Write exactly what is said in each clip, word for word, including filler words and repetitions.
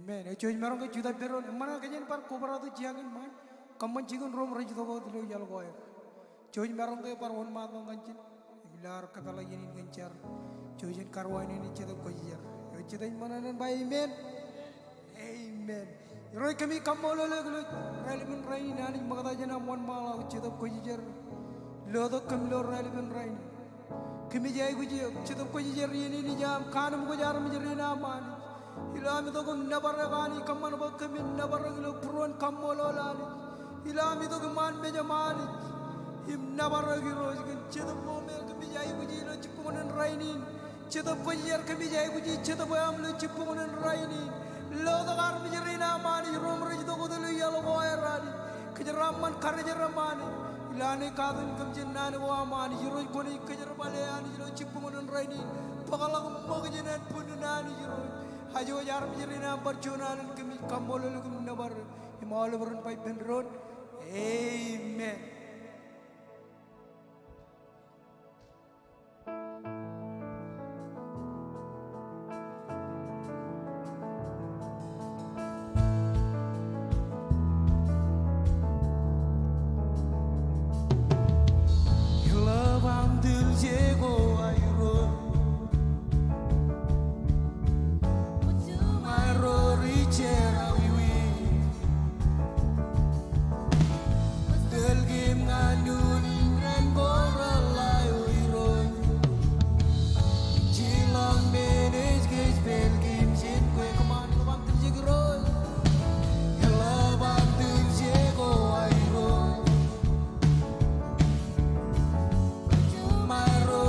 Amen. Ej jouj maroñ ke jutak pedoon, eṃṃan ke kōjeañ bar kobrak tok jiañ in ṃaan, kōṃṃan jikin ruo im rej itok wōt ilo iaḷ ko aer. Jouj maroñ ke bar wōnṃaanḷọk ñan ijin, im ilo ad kōpeḷḷọk iien in kōn jar, jouj im karuwainene Jetōb Kwōjarjar. Eo ej jete ṃōṇōṇō in ba amen. Amen. Irooj, kōmij kaṃṃoolol eok ilo raelepen rainin, Anij, ṃokta jān aṃ wōnṃaanḷọk Jetōb Kwōjarjar lotok kōm ilo raelepen rainin. Kōmij aikuj eok Jetōb Kwōjarjar iien in ej aṃ kaanemkwōj armej rein aṃ Anij. Ilo am itok im nōbar eok Anij, kōṃṃan bwe kōmin nōbar eok ilo būruon kaṃṃoolol Anij. Ilo am itok iṃaan mejaṃ Anij im nōbar eok Irooj kōn jetōb ko me kōmij aikuji ilo jibboñōn in rainin. Jetōb Kwōjarjar, kōmij aikuji jetōb eo aṃ ilo jibboñōn in rainin. Lotok armej rein aṃ Anij, ruo im rej itok wōt ilo iaḷ ko aer Anij. Kōjeraaṃṃan karijeraṃ Anij. Ilo Anij katakin kōm jān naan ko aṃ Anij, Irooj kwōnaaj kōjerbale Anij ilo jibboñōn in rainin. Bōkḷọk ṃōk jān ānbwinnin Anij Irooj. Aje wōj armej rein aṃ bar juon alen, kōmij kaṃṃoolol eok im nōbar eok. Im aolep ren ba ippān doon, amen. Eḷap aṃ tūlje ko aerro. Ṃōttam aerro ri jerọwiwi. Tōl kōm ñan unin ren ko reḷḷā eo Irooj. Jilọk men ej kōjpel kōm jān kwe, kōṃṃan, eḷap aṃ tūlje ko Irooj. Eḷap aṃ tūlje ko aerro. Ṃōttam aerro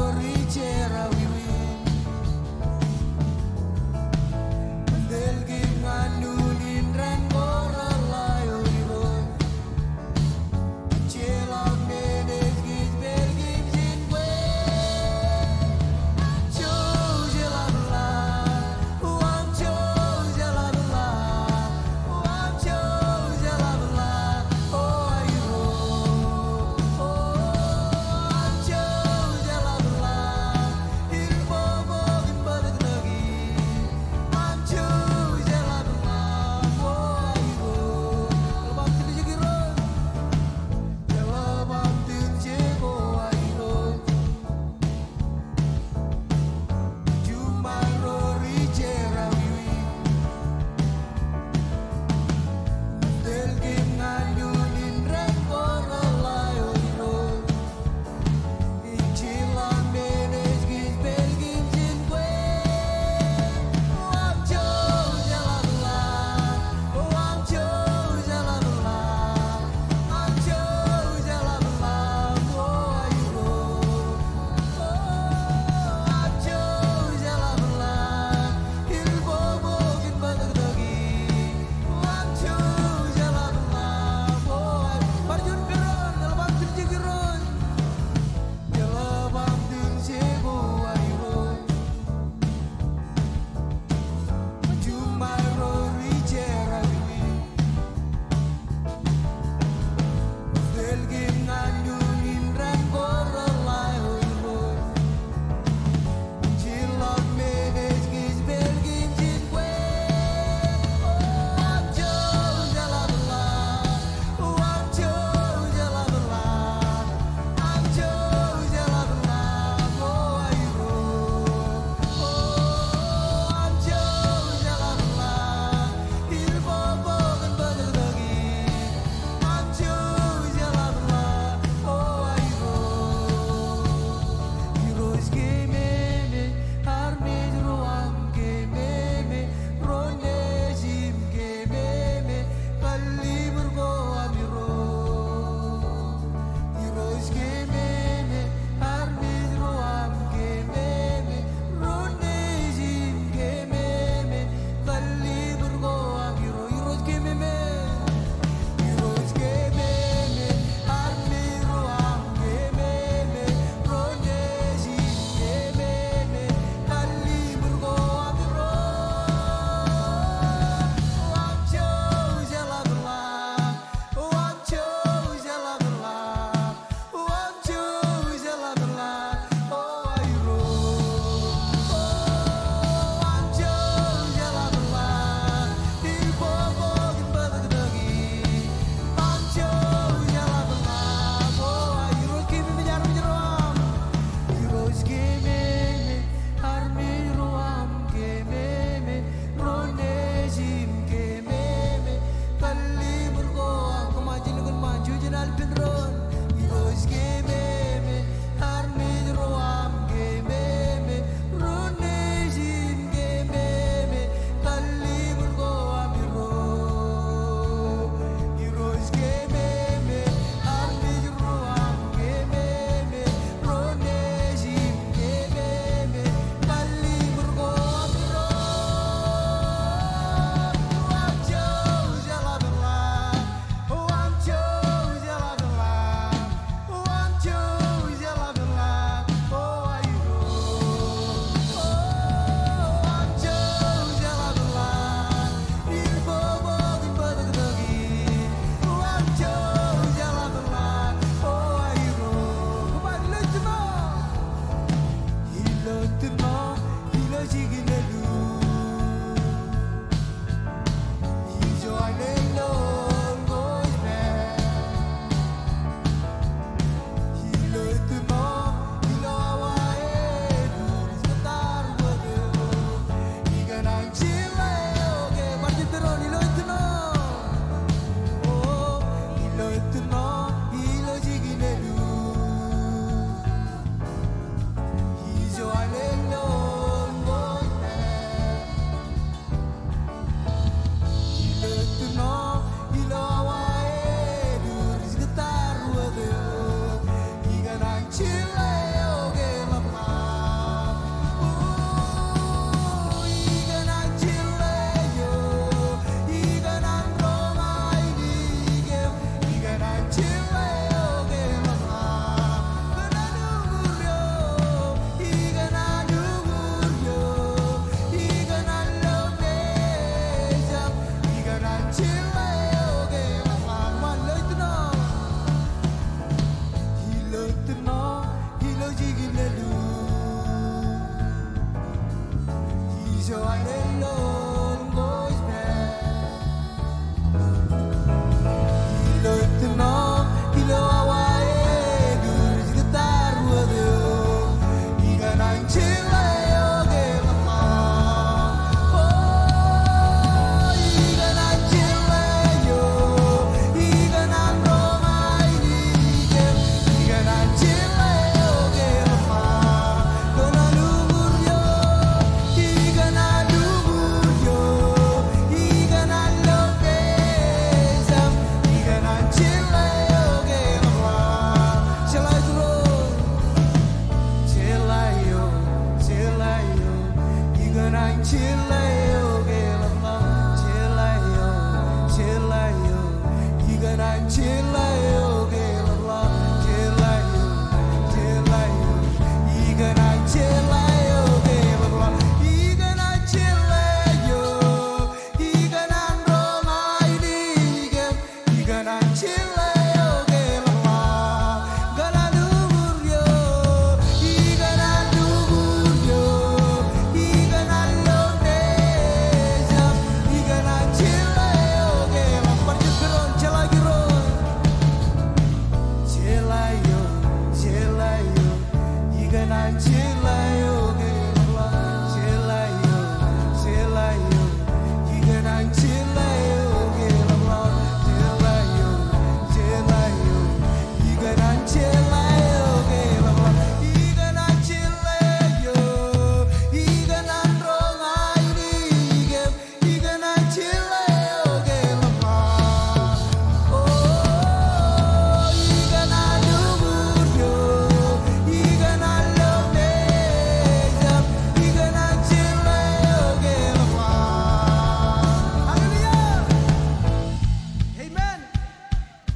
Amen.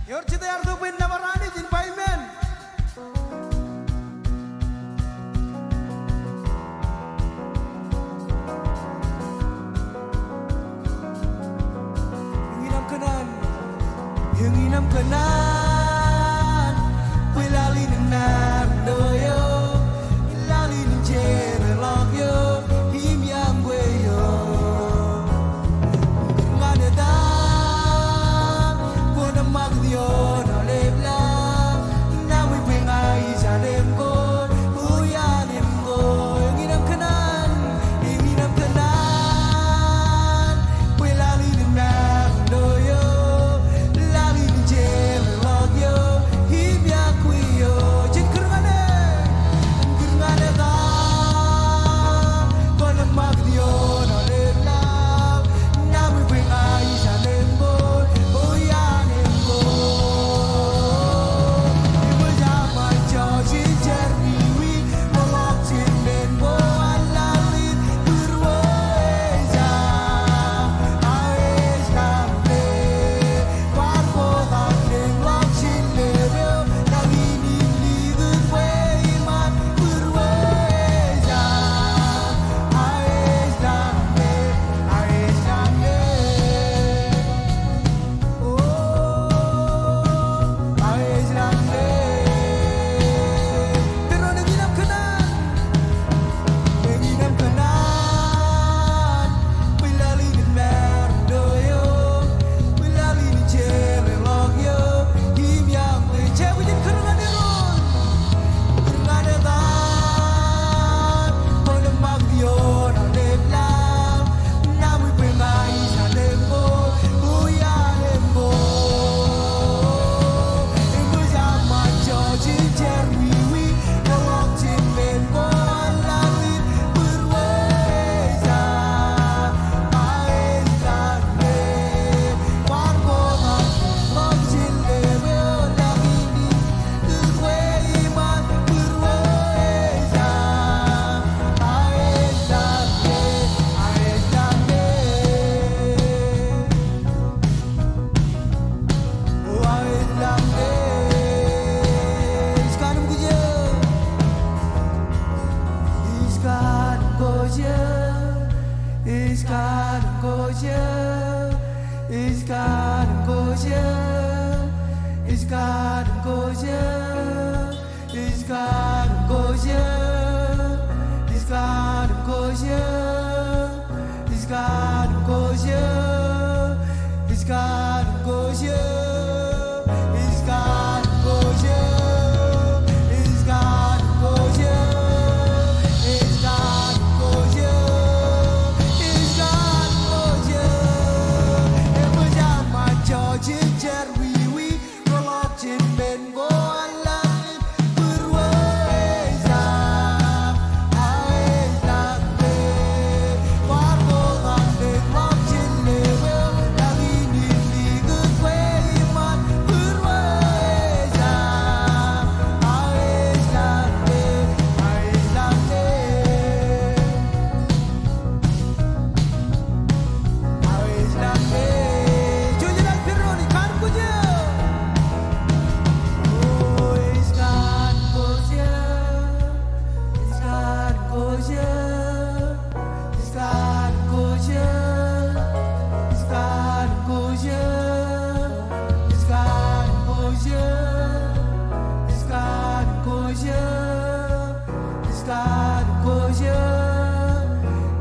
Ewōr jete ear itok bwe en nōbar Anij in ba amen. Eñin aṃ kōṇaan, eñin aṃ kōṇaan, bwe laḷ in naan eo, laḷ in jeḷāḷọk eo, im iaan kwe eo. Ñan etan, kwōn ṃakūt ioon aolep laḷ, naan bwe ña ij alem ko, bwe iaan alem ko, eñin aṃ kōṇaan, eñin aṃ kōṇaan, bwe laḷ in naan eo, laḷ in jeḷāḷọk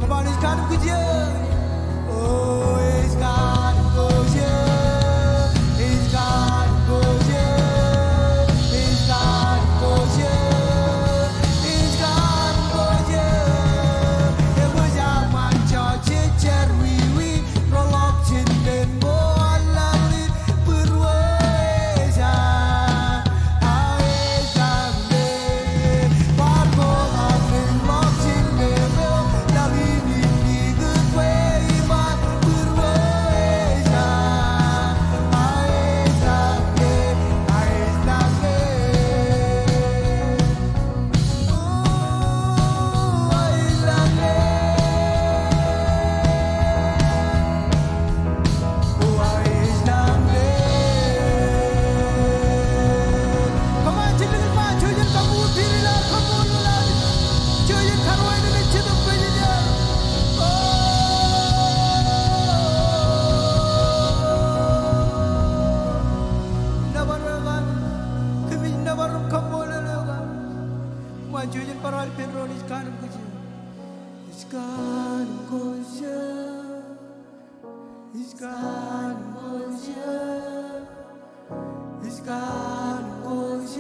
Come on, ej kanooj kōj. Nōbar eok Anij. Kōmij nōbar im kaṃṃoolol eok Anij. Ṃaan, jouj im bar al ippān doon, ij kanooj kōj. Ij kanooj kōj. Ij kanooj kōj. Ij kanooj kōj.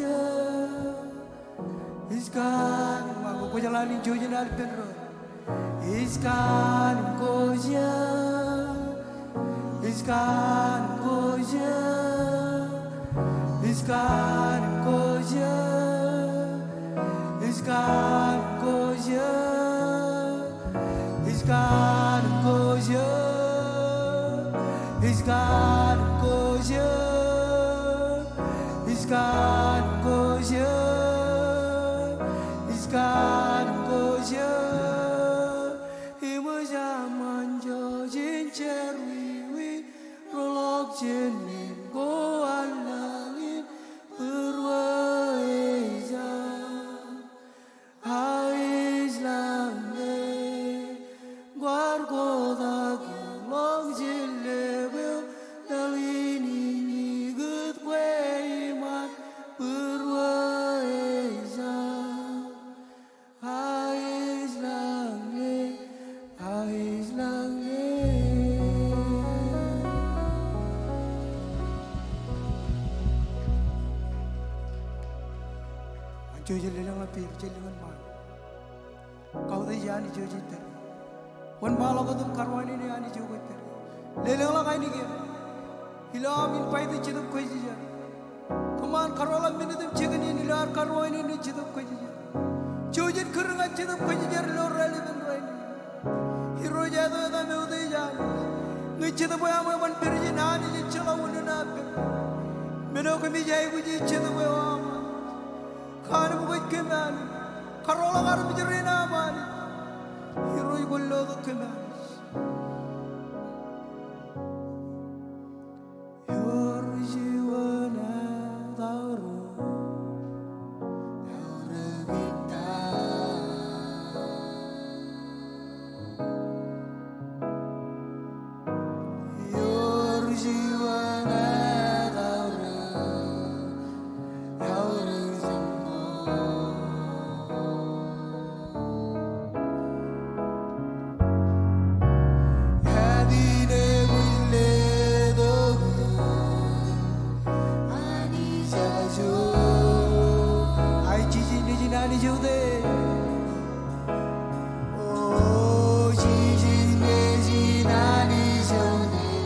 Ij kanooj, ṃaan, kwō kwōjeḷā in jouj im al ippān doon. Ij kanooj kōj. Ij kanooj kōj. Ij kanooj kōj. Ij kanooj kōj. Ij kanooj kōj. Ij kanooj kōj. Ij kanooj kōj. Ij kanooj kōj. Eṃōj aṃ anjọ jān jerọwiwi, roḷọk jān neen ko an laḷ in būruō ej aṃ. Aislang e, kwaar kotak ḷọk jān lōb eo, laḷ in ikūt kwe iṃaan, būruō ej aṃ. Aislang e, aislang e. Ṃaan, jouj im lelōñḷọk peid, jen lōñ ṃaan. Kautiej Anij eo jej pād ie. Wōnṃaanḷọk wōt im karuwainene Anij eo kwōj pād ie. Lelōñḷọk ainikien ilo aṃ invite Jetōb Kwōjarjar. Kōṃṃan karuwaḷọk minit im jikin in ilo ad karuwainene Jetōb Kwōjarjar. Jouj im kūr ñan Jetōb Kwōjarjar ilo raelepen rainin. Irooj, āinwōt aṃ eutiej Anij, ñe Jetōb eo aṃ eban pād ijin, Anij ejjeḷọk unin aō pād. Men eo kōmij aikuj e, Jetōb eo aṃ, kanooj kōm Anij. Karuwaḷọk armej rein aṃ Anij. Irooj, kwōn lotok kōm Anij. Ewōr juon aō taurōk, taurōk in ta. Ewōr juon aō taurōk, taurōk in ta. Nejin Anij eote. O Jisōs, nejin Anij eote.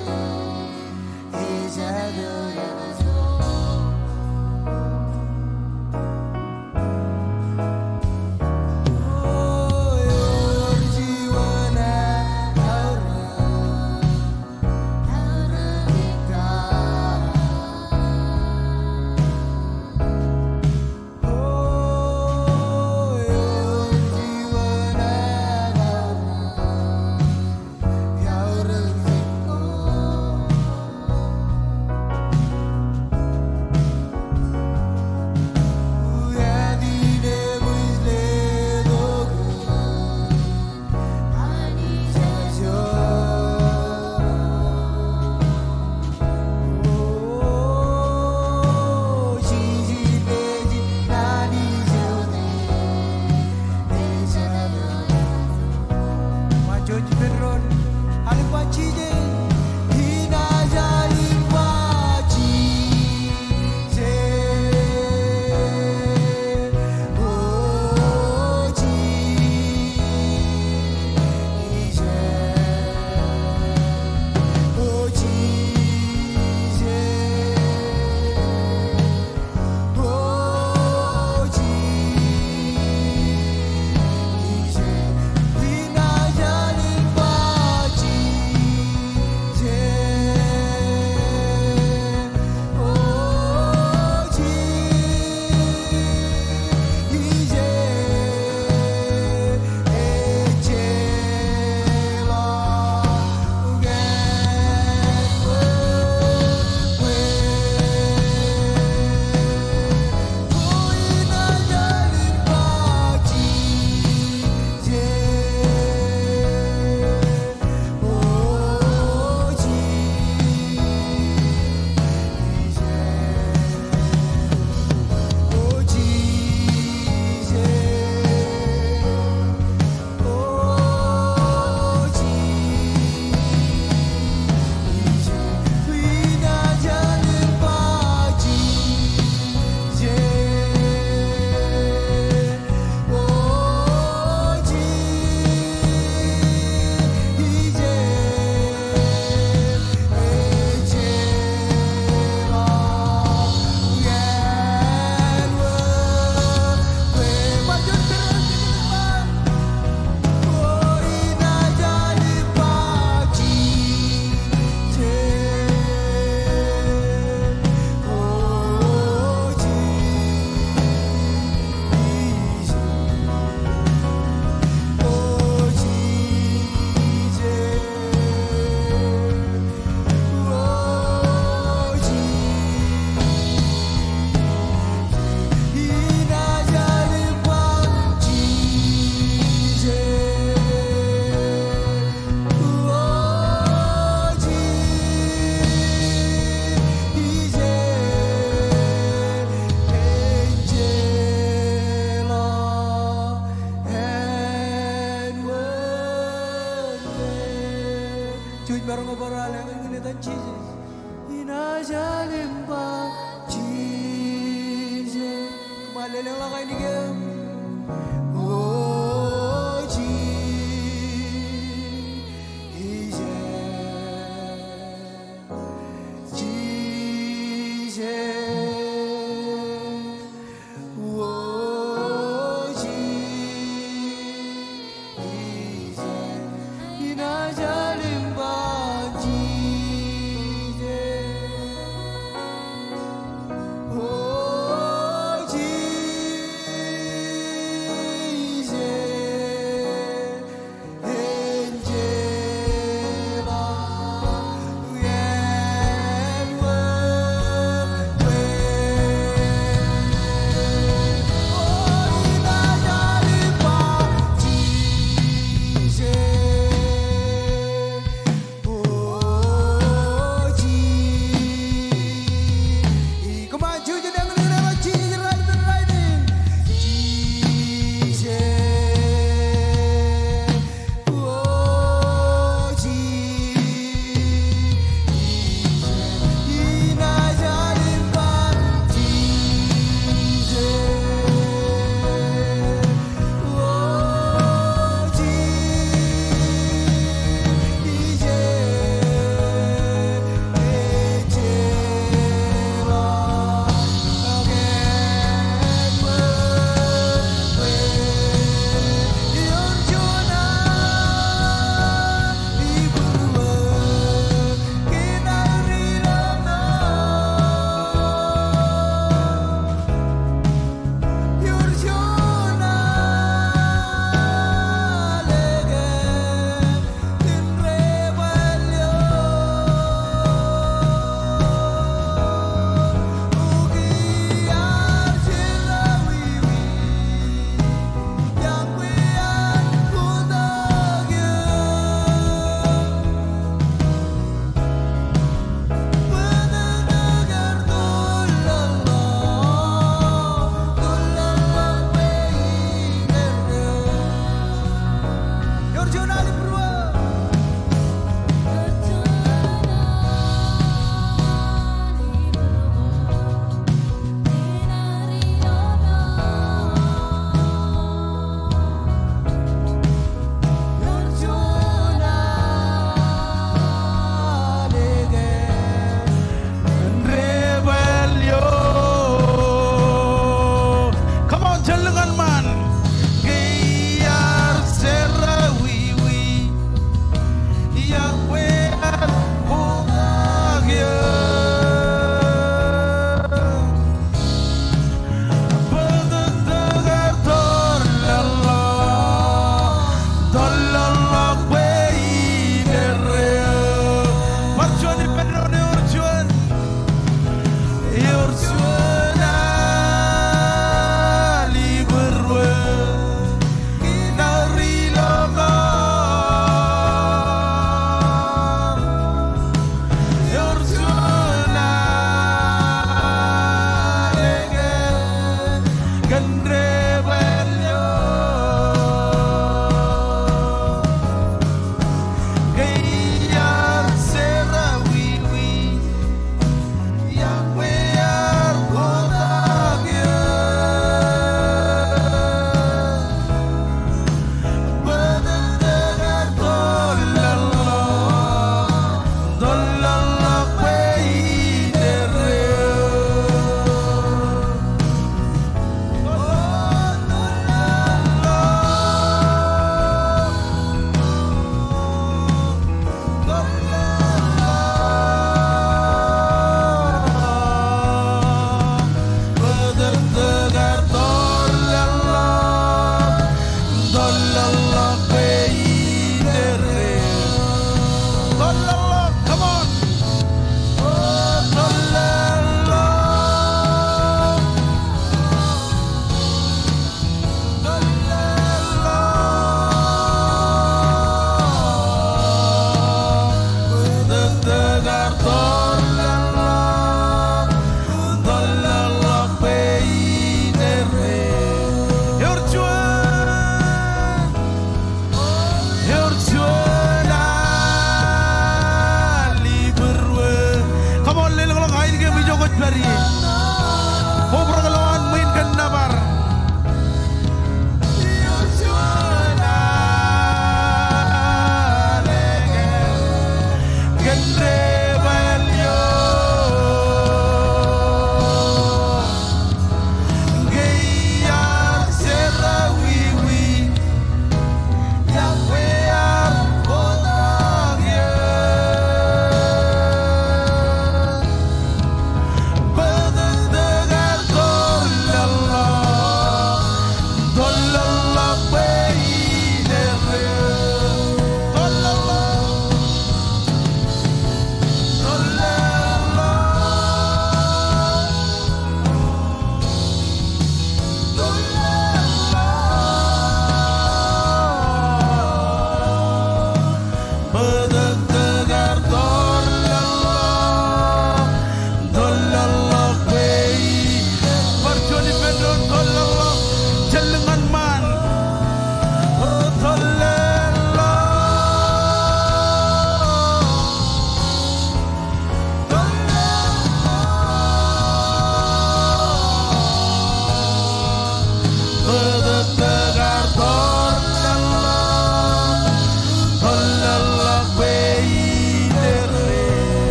Jouj maroñ ke bar al eñin etan Jisōs. Inaaj al im ba Jisōs. Kōṃṃan lelōñḷọk ainikien. O Jisōs. Jisōs. O Jisōs. Inaaj al im ba Jisōs. O Jisōs.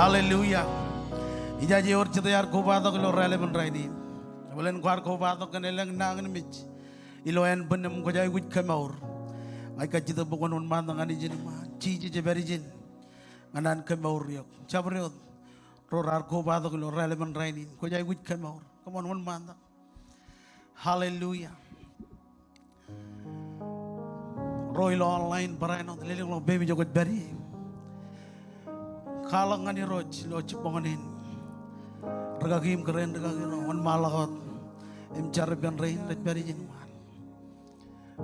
Hallelujah. Ijaje ewōr jet ear kobatok ilo raelepen rainin. Bōlen kwaar kobatok kōn elōñ nañinmej ilo ānbwin im kwōj aikuj kemour. Ña ij kajjitōk bwe kwōn wōnṃaantak ñan ijin ṃaan. Jisōs ej pād ijin ñan an kemour eok. Jabdewōt ro raar kobatok ilo raelepen rainin, kwōj aikuj kemour. Come on, wōnṃaantak. Hallelujah. Ro ilo online barāinwōt, lelōñḷọk peiṃ ijo kwōj pād ie. Kwaḷọk ñan Irooj ilo jibboñōn in. Rikaki im kōrā in rikaki ro, wōnṃaanḷọk wōt im jar ippān rein rej pād ijin ṃaan.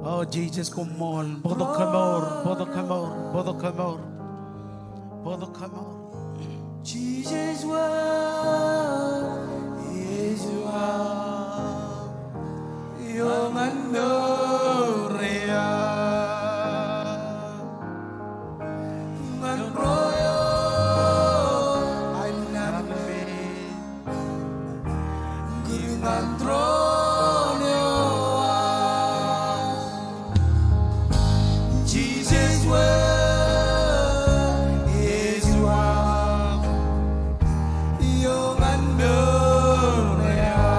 O Jisōs, koṃṃool, bōktok kemour, bōktok kemour, bōktok kemour, bōktok kemour. Jesus, what is wrong? Eo ñan mour eo ñan ro eo aenōṃṃan. Kūr ñan throne eo aṃ. Jesus, what is wrong? Eo ñan mour eo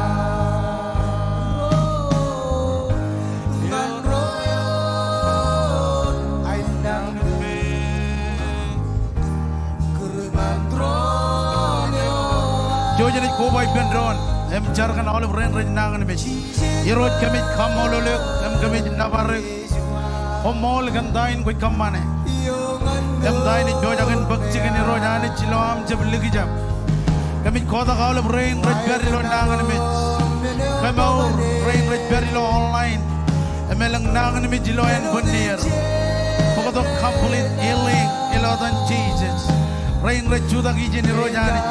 ñan ro eo aenōṃṃan. Jouj jen koba ippān doon im jar kōn aolep rein rej nañinmej. Irooj, kōmij kaṃṃoolol eok im kōmij nōbar eok. Koṃṃool kōn ta in kwōj kōṃṃane im ta in ej pojak in bōk jikin, Irooj Anij, ilo aṃ jab likjab. Kōmij kotak aolep rein rej pād ilo nañinmej. Kemour rein rej pād ilo online im elōñ nañinmej ilo ānbwinnier. Bōktok complete healing ilo etan Jisōs. Rein rej jutak ijin, Irooj Anij,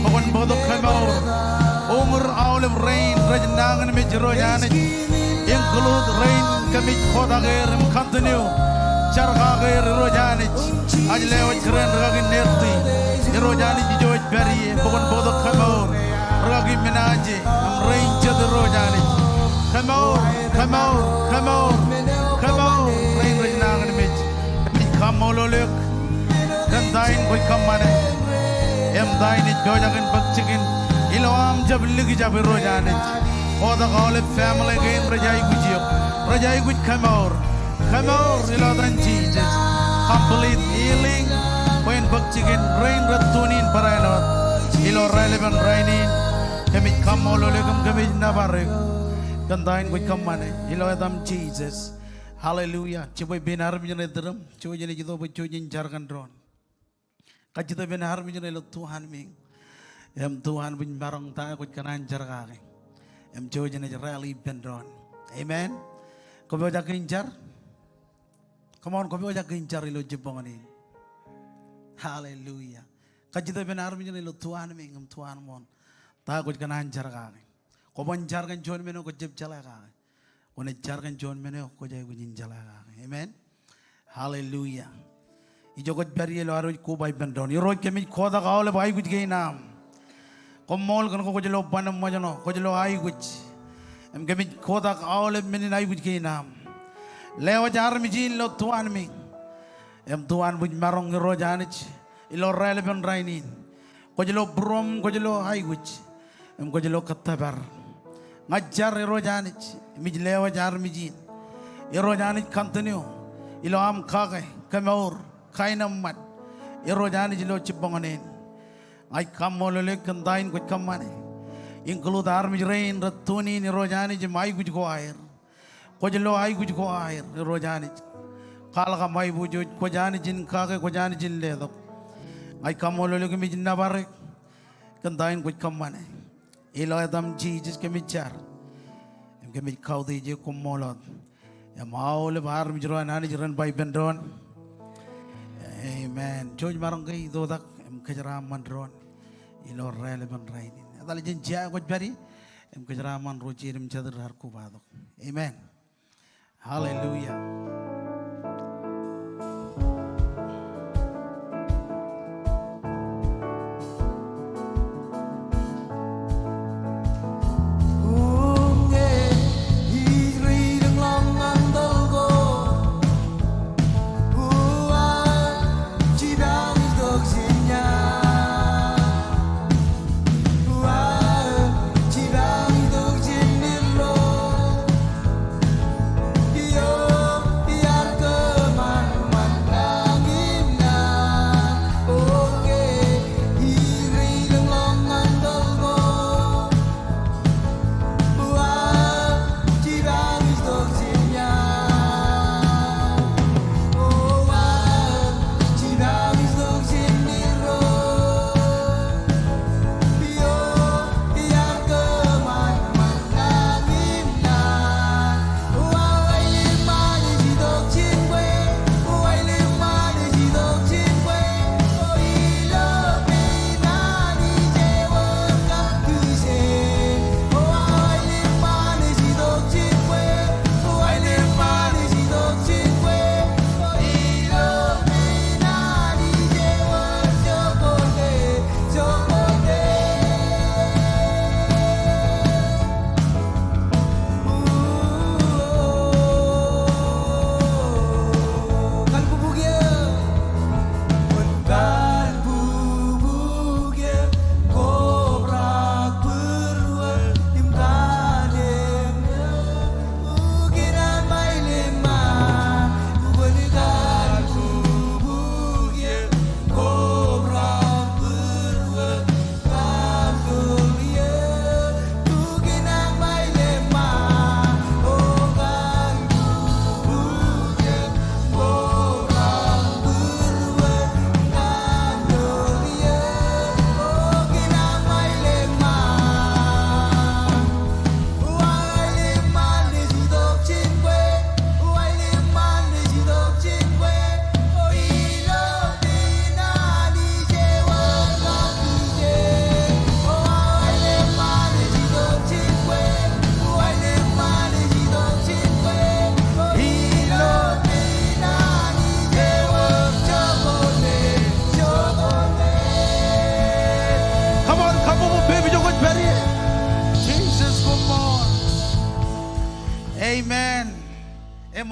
bwe kwōn bōktok kemour. Uñūr aolep rein rej nañinmej, Irooj Anij, include rein kōmij kotak er im continue jar kake er, Irooj Anij. Ij lewōj kōrā in rikaki Nerti, Irooj Anij, ijo ej pād ie, bwe kwōn bōktok kemour. Rikaki Minaje im rein jet, Irooj Anij. Kemour, kemour, kemour, kemour rein rej nañinmej. Kōmij kaṃṃoolol eok kōn ta in kwōj kōṃṃane im ta in ej pojak in bōk jikin ilo aṃ jab likjab, Irooj Anij. Kotak aolep family kein rej aikuj eok, rej aikuj kemour. Kemour ilo etan Jisōs. Complete healing bwe en bōk jikin rein rej tune in barāinwōt ilo raelepen rainin. Kōmij kaṃṃoolol eok im kōmij nōbar eok kōn ta in kwōj kōṃṃane ilo etaṃ Jisōs. Hallelujah. Jibwe pein armej ṇe tūrūṃ, jouj jen ej itok bwe jouj jen jar kōn doon. Kajjitōk pein armej ṇe ilo tuanmiiñ im tuanbwij maroñ ta kwōj kōṇaan jar kake im jouj jen ej rally ippān doon. Amen. Kwō pojak in jar? Come on, kwō pojak in jar ilo jibboñōn in? Hallelujah. Kajjitōk pein armej ṇe ilo tuanmiiñ im tuanmooṇ ta kwōj kōṇaan jar kake. Kwō ban jar kōn juon men eo kwō jab jeḷā kake. Kwōnaaj jar kōn juon men eo kwōj aikuj in jeḷā kake. Amen. Hallelujah. Ijo kwōj pād ie ilo ad wōj koba ippān doon. Irooj, kōmij kotak aolep aikuj kein aṃ. Koṃṃool kōn ke kwōj lo ban im ṃōjṇọ, kwōj lo aikuj. Im kōmij kotak aolep men in aikuj kein aṃ. Lewōj armej in ilo tuanmiiñ im tuanbwij maroñ, Irooj Anij, ilo raelepen rainin. Kwōj lo būruōm, kwōj lo aikuj, im kwōj lo kōttōpar. Ña ij jar, Irooj Anij, im ij lewōj armej in, Irooj Anij, continue ilo aṃ kake, kemour, kaenōṃṃan, Irooj Anij, ilo jibboñōn in. Ña ij kaṃṃoolol eok kōn ta in kwōj kōṃṃane, include armej rein rej tune in, Irooj Anij, im aikuj ko aer. Kwōj lo aikuj ko aer, Irooj Anij. Kwaḷọk aṃ aiboojoj, kwōj Anij in kake, kwōj Anij in letok. Ña ij kaṃṃoolol eok im ij nōbar eok kōn ta in kwōj kōṃṃane. Ilo etaṃ Jisōs kōmij jar im kōmij kautiej eok, koṃṃool wōt. Im aolep armej ro an Anij ren ba ippān doon, amen. Jouj maroñ ke itoitak im kōjeraaṃṃan doon ilo raelepen rainin. Etal jān jea kwōj pād ie im kōjeraaṃṃan ro jeid im jatid raar kobatok. Amen. Hallelujah.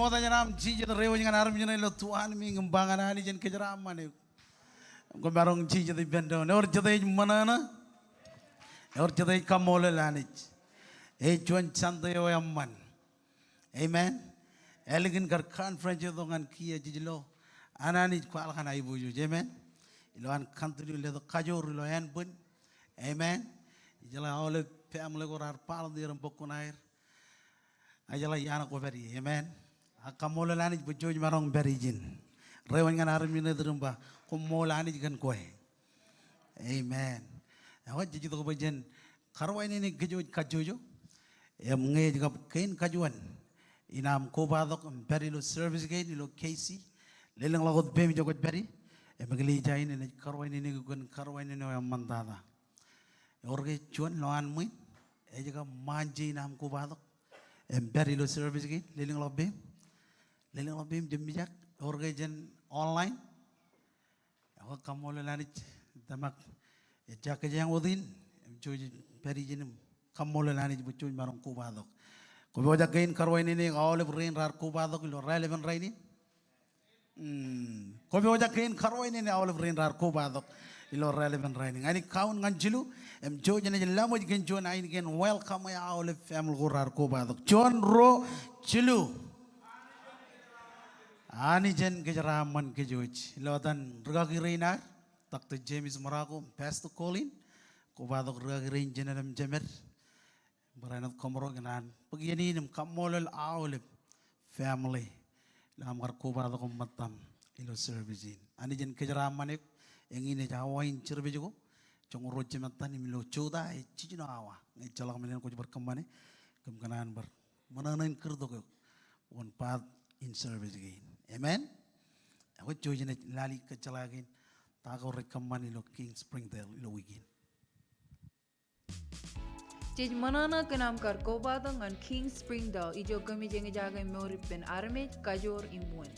Ṃokta jān aṃ jijet, reiwōj ñan armej ṇe ilo tuanmiiñ im ba ñan Anij en kōjeraaṃṃan eok. Kwōmaroñ jijet ippān doon. Ewōr jete ej ṃōṇōṇō? Ewōr jete ej kaṃṃoolol Anij? Ej juon Sunday eo eṃṃan. Amen. Ālikin kar conference eo tok ñan kiiō jej lo an Anij kwaḷọk an aiboojoj. Amen. Ilo an continue letok kajoor ilo ānbwin. Amen. Ijeḷā aolep family ko raar volunteer im bōk kuṇaer. Ijeḷā iaan kwō pād ie. Amen. Ak kaṃṃoolol Anij bwe jouj maroñ pād ijin. Reiwōj ñan armej ṇe tok im ba, koṃṃool Anij kōn kwe. Amen. Ekwe jej itok bwe jen karuwainene kōj wōj kajjojo. Im ñe ej kab kein kajuon in aṃ kobatok im pād ilo service kein ilo K C, lelōñḷọk wōt peiṃ ijo kwōj pād ie. Im eklejia in enaaj karuwainene eok kōn karuwainene eo eṃṃantata. Ewōr ke juon lowaan ṃwiin ej kab ṃaanje in aṃ kobatok im pād ilo service kein, lelōñḷọk peiṃ. Lelōñḷọk peiṃ, jab mijak. Ewōr ke jān online? Ekwe kaṃṃoolol Anij, tōmak ejja kōjeañ wōt in im jouj pād ijin im kaṃṃoolol Anij bwe jouj maroñ kobatok. Kwōpojak kein karuwainene aolep rein raar kobatok ilo raelepen rainin? Hmm. Kwōpojak kein karuwainene aolep rein raar kobatok ilo raelepen rainin? Anij kaun ñan jilu, im jouj enaaj laṃōj kōn juon ainikien welcome e aolep family ko raar kobatok. Juon, ruo, jilu. Anij en kōjeraaṃṃan kōj wōj. Ilo etan rūkaki rein ad, Doctor James Morocco, Pastor Colin, kobatok rūkaki rein, jemed im jemed. Barāinwōt kōmro kōṇaan bōk iien in im kaṃṃoolol aolep family ilo aṃ kar kobatok im ṃōttaṃ ilo service in. Anij en kōjeraaṃṃan eok. Eñin ej awa in service ko. Joñoul ruo jimettan im ilo jota ej jiljino awa. Ñe ejjeḷọk men en kwōj bar kōṃṃane, kōm kōṇaan bar ṃōṇōṇō in kūrtok eok wōn part in service kein. Amen. Ekwe jouj enaaj lale kōjjeḷā kein ta ko rej kōṃṃan ilo King Springdale ilo wiik in. Jej ṃōṇōṇō kōn aṃ kar kobatok ñan King Springdale ijo kōmij eñjake mour ippān armej, kajoor im wūn.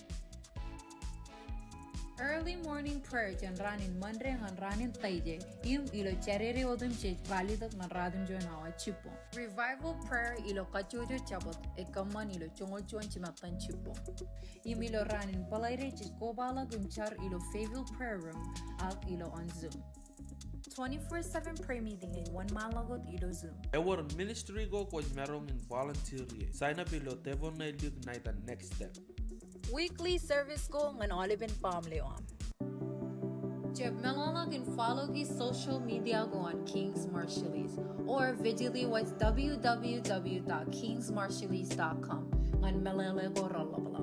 Early morning prayer jān raan in Monday ñan raan in Thursday, im ilo Saturday otemjej ralitōk ñan ratimjuon awa jibboñ. Revival prayer ilo kajjojo Jabōt ej kōṃṃan ilo joñoul juon jimettan jibboñ. Im ilo raan in Friday jej kobaḷọk im jar ilo Fayetteville Prayer Room ak ilo on Zoom. Twenty-four seven prayer meeting ej wōnṃaanḷọk wōt ilo Zoom. Ewōr ministry ko kwōj maroñ in volunteer ie. Sign up ilo tepon ṇe ḷọk ṇa etan Next Step. Weekly service ko ñan aolepen baaṃle eo aṃ. Jab meḷọkḷọk in follow e social media ko an Kings Marshallese, or visit e wōt W W W dot kings marshallese dot com ñan meḷeḷe ko reḷapḷọk.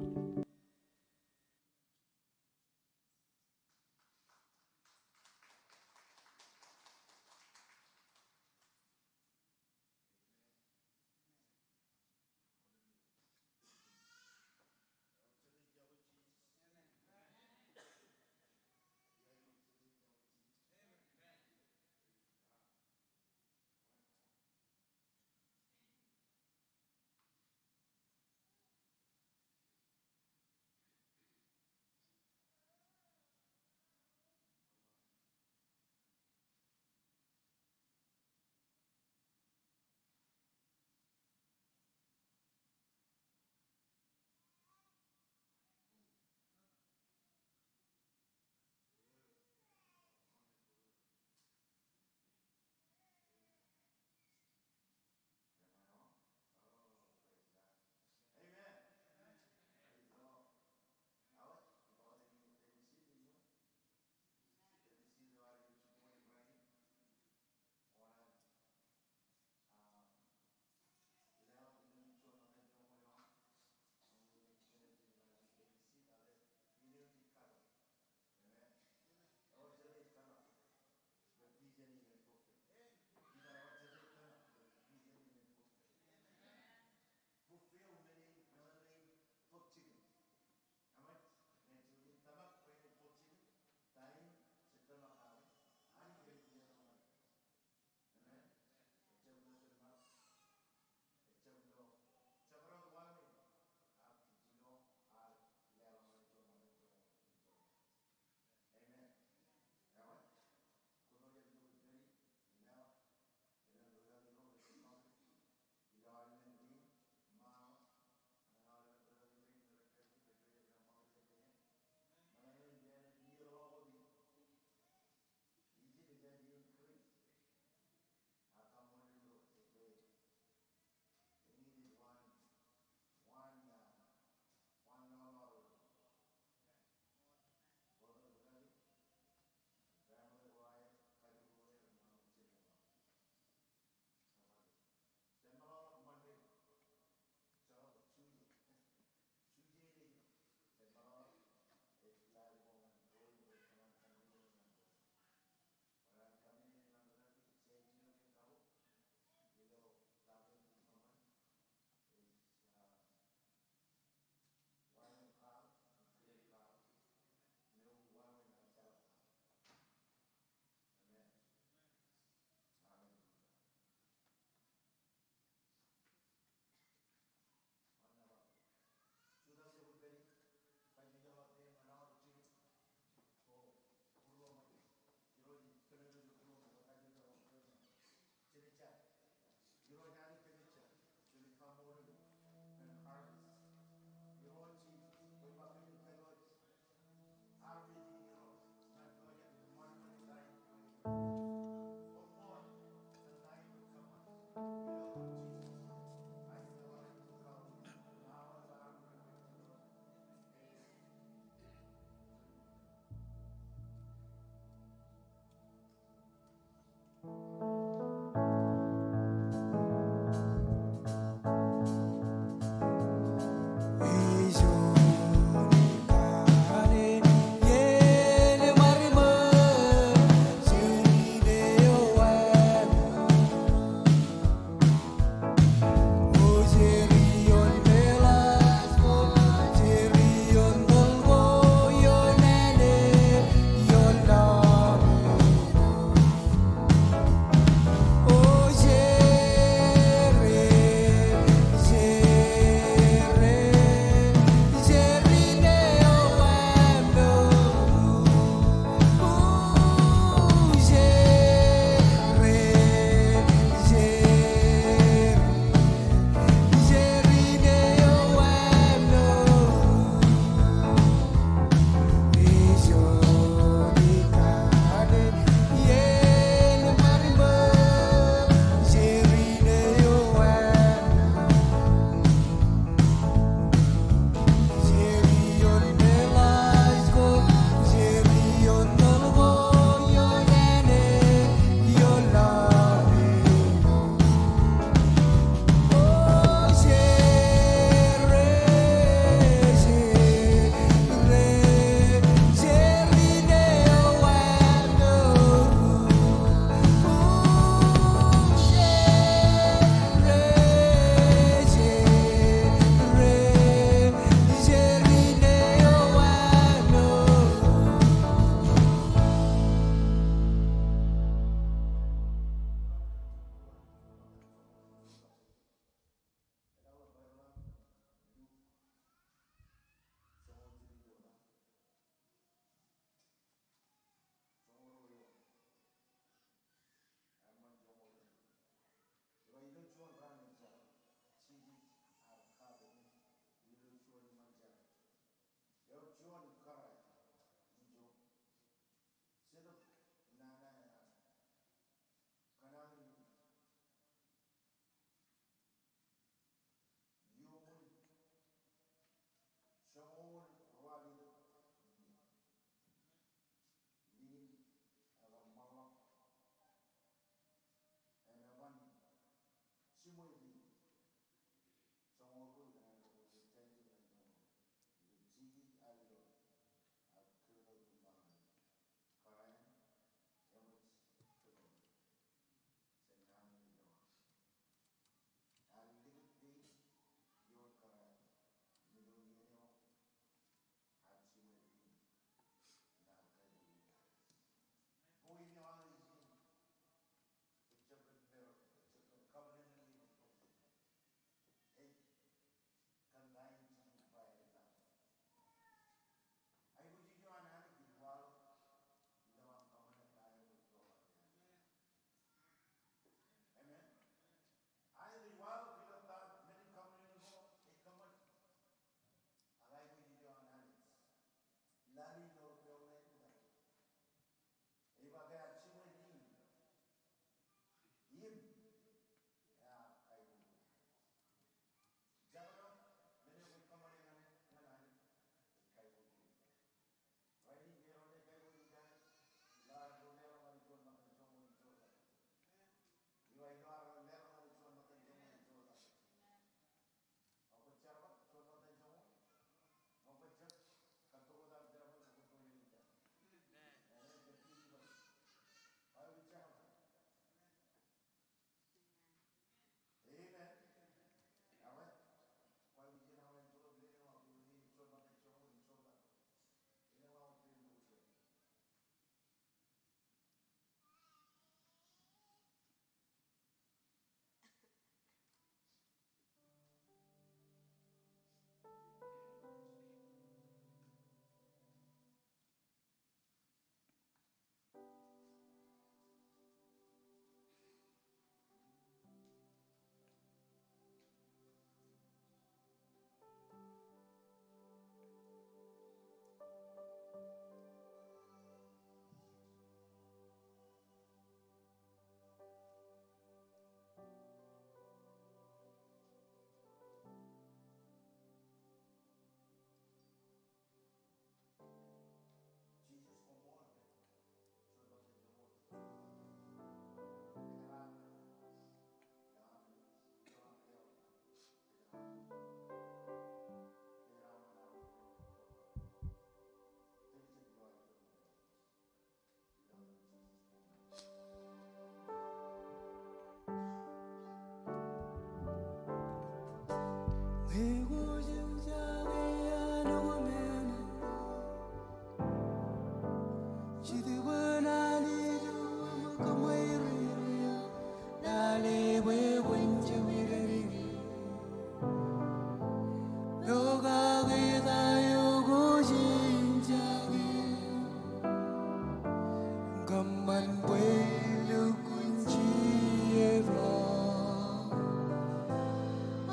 Kōṃṃan bwe in lukkuun jijet ḷọk.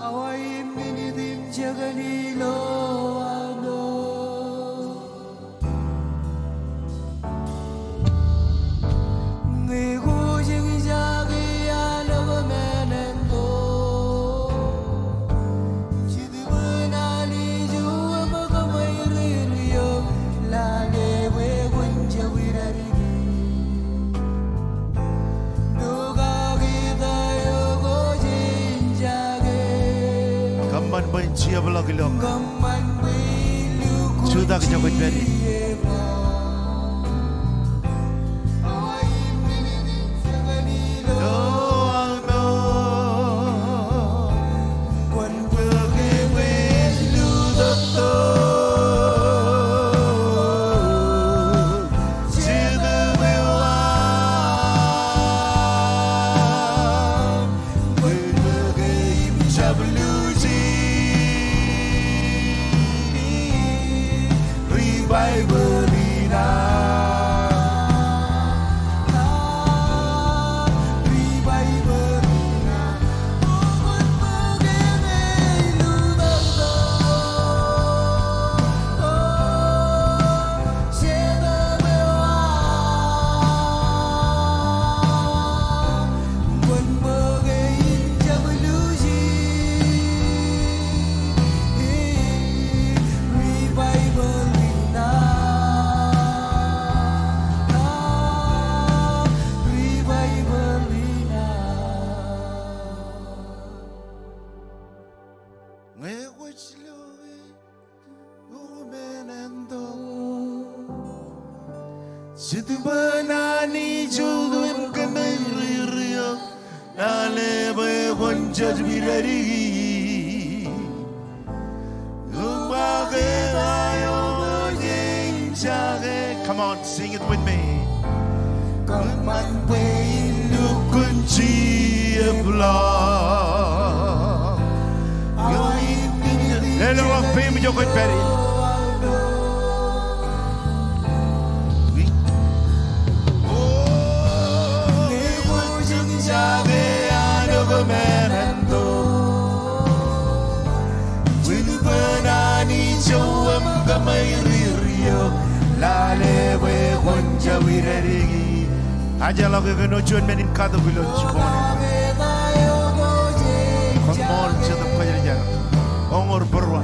Awa im minit im jekōn ilo aṃ. Ñe kwōj eñjake anọk men āinwōt. Jetōb an Anij eo eṃōkaj ṃae riit eo, lale bwe kwōn jab idadiki. Kōṃṃan bwe in jab ḷọk ilo. Jutak ijo kwōj pād ie. Ñe kwōj loe ukōt men āinwōt. Jetōb an Anij eo eṃōkaj ṃae riit eo, lale bwe kwōn jab idadiki. Come on, sing it with me. Kōṃṃan bwe in lukkuun jijet ḷọk. Leḷọk ḷọk peiṃ ijo kwōj pād ie. Ajjeḷọk kōn eo juon men in katok ilo jibboñ in. Koṃṃool Jetōb Kwōjarjar. Oñor būruō.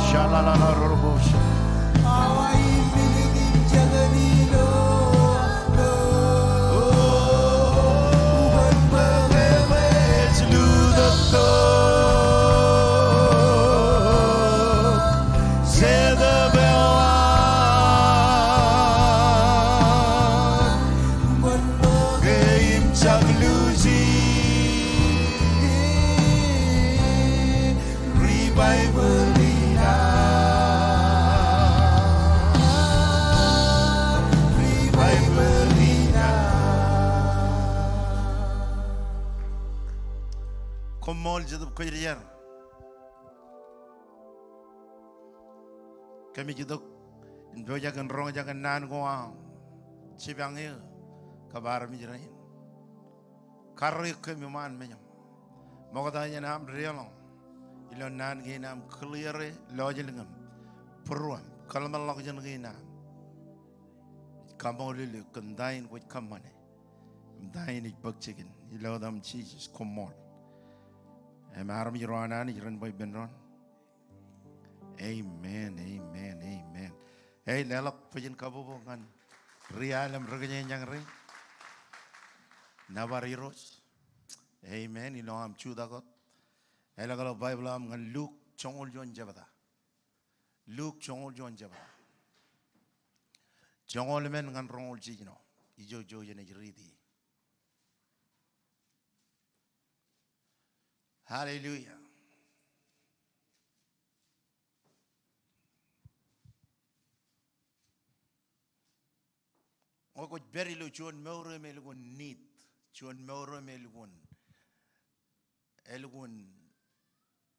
Shalalalarobosha. Koṃṃool Jetōb Kwōjarjar. Kōmij itok im pojak in roñjake naan ko aṃ jipañ eō kab armej rein. Karreoik kōm iṃaan mejaṃ. Ṃokta jān aṃ deḷọñ ilo naan kein aṃ, clear e lọjilñōṃ, būruōṃ, kōḷmānḷọkjeṇ kein aṃ. Kaṃṃoolol eok kōn ta in kwōj kōṃṃane im ta in ej bōk jikin. Ilo etaṃ Jisōs, koṃṃool. Im armej ro an Anij ren ba ippān doon. Amen, amen, amen. Ei, leḷọk bwijin kabbokbok ñan ri-al im ri-kōj eṇ rej nōbar Irooj. Amen. Ilo aṃ jutak wōt, elōkḷọk Baibōḷ eo aṃ ñan Luk joñoul juon jebta. Luk joñoul juon jebta. Joñoul emān ñan roñoul jiljino. Ijo, ijo jenaaj riiti. Hallelujah. Ñe kwōj pād ilo juon mour eo me elukkuun need, juon mour eo me elukkuun, elukkuun,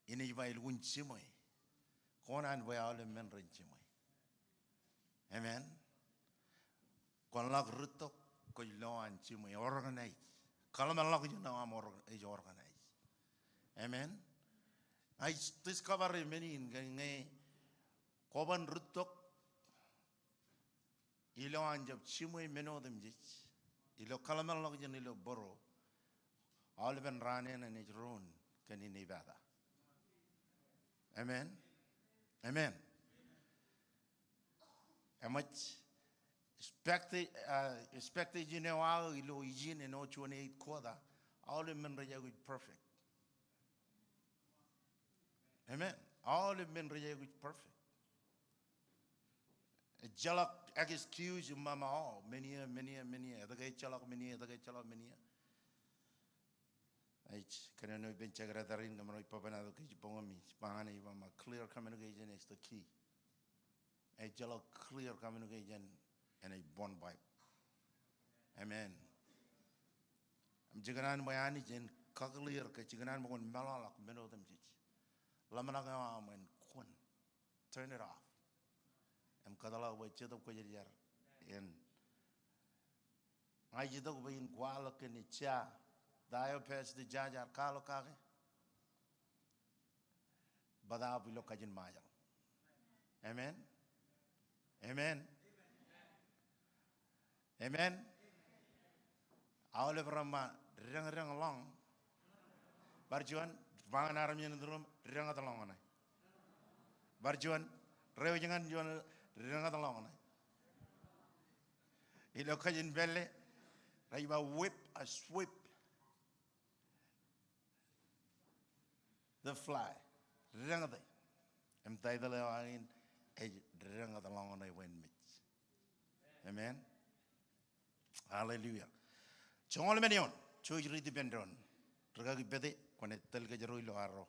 inaaj ba elukkuun jiṃwe. Kōṇaan bwe aolep men ren jiṃwe. Amen. Kwōn ḷak rūttok kwōj lowaan jiṃwe, organize. Kōḷmānḷọkjeṇ eo aṃ org-, ej organize. Amen. Ij discover e men in ke ñe kwōban rūttok ilo an jab jiṃwe men otemjej, ilo kōḷmānḷọkjeṇ ilo bōro, aolepen raan eṇ enaaj roon kōn in ipata. Amen. Amen. Eṃōj expect-, uh, expectation eo aō ilo ijin āinwōt juon eight quarter, aolep men rej aikuj perfect. Amen. Aolep men rej aikuj perfect. Ejjeḷọk excuse im ṃaṃa, o, men eo, men eo, men eo, etke ejjeḷọk men eo, etke ejjeḷọk men eo. Ij kōnono ippān secretary in kōmro ij bōbnato kōj boñōmi, ba ñan e, ba ṃaṃa, clear communication is the key. Ejjeḷọk clear communication enaaj boñ baib. Amen. Im jikōṇaan bwe Anij en kakclear kōj, jikōṇaan bwe kwōn meḷọkḷọk men otemjej. Ḷōmṇak eo aṃ en kwōn turn it off. Im kōtḷọk bwe Jetōb Kwōjarjar en, ña ij itok bwe in kwaḷọk kōn ejja ta eo Pastor Jaja ear kwaḷọk kake. Bōtaab ilo kajin Ṃajeḷ. Amen. Amen. Amen. Aolep reṃṃan deñdeñ ḷọk. Bar juon, ba ñan armej eṇ iturūṃ, deñdeñ ḷọk ṇe. Bar juon, rewōj ñan juon, deñdeñ ḷọk ṇe. Ilo kajin pālle, rej ba whip a sweep the fly. Deñdeñ. Im title eo aō in ej deñdeñ ḷọk ṇe bwe en mej. Amen. Hallelujah. Joñoul men eoon, jouj ri ippān doon. Rikaki Pete, kwōn tōl kōjro ilo arro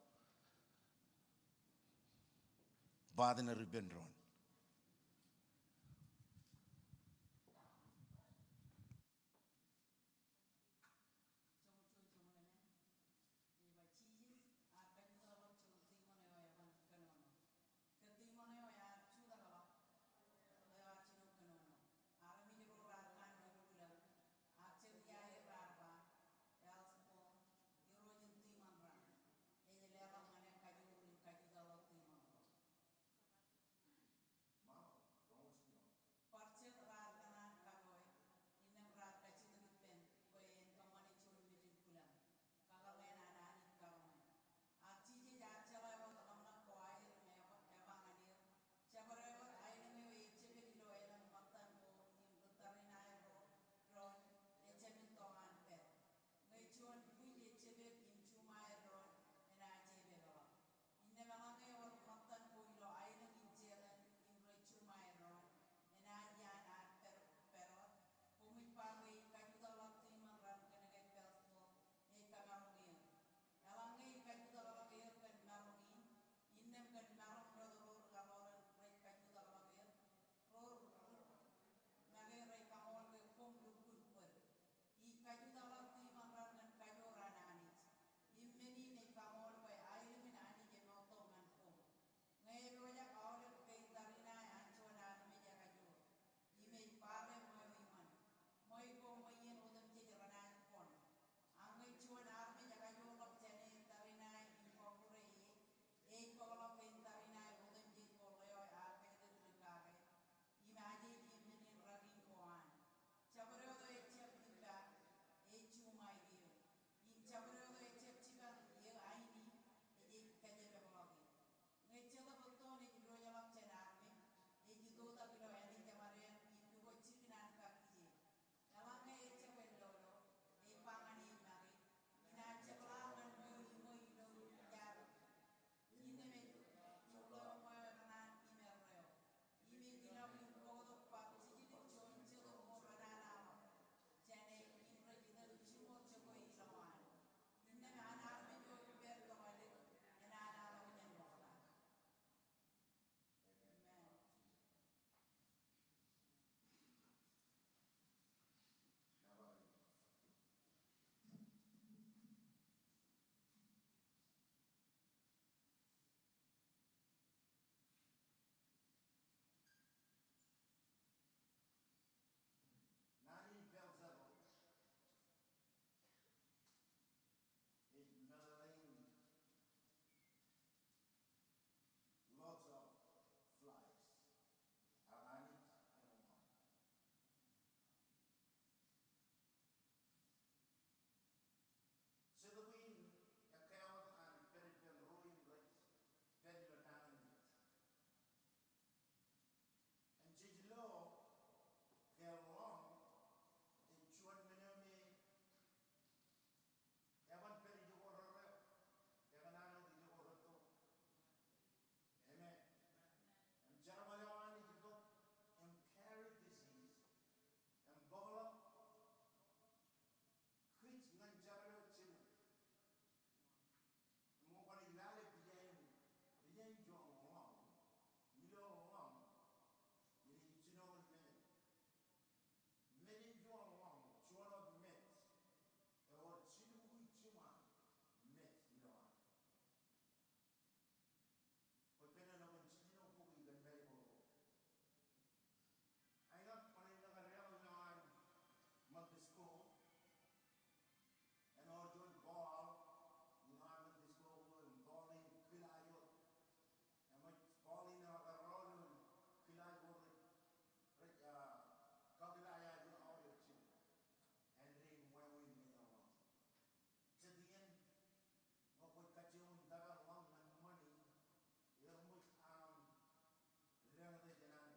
bōtaab ri ippān doon. Joñoul juon, joñoul emān. Ej ba, Jisōs ear kajjitōkḷọk joñan tiṃoṇ eo eban kōnono. Kōn tiṃoṇ eo ear jutakḷọk, eo ear jino kōnono. Armej ro raar kanooj bwilōñ, ak jet iaer raar ba, Beelzebul, irooj in tiṃoṇ raṇ, ej leḷọk ñan e kajoor in kajjitōkḷọk tiṃoṇ ko.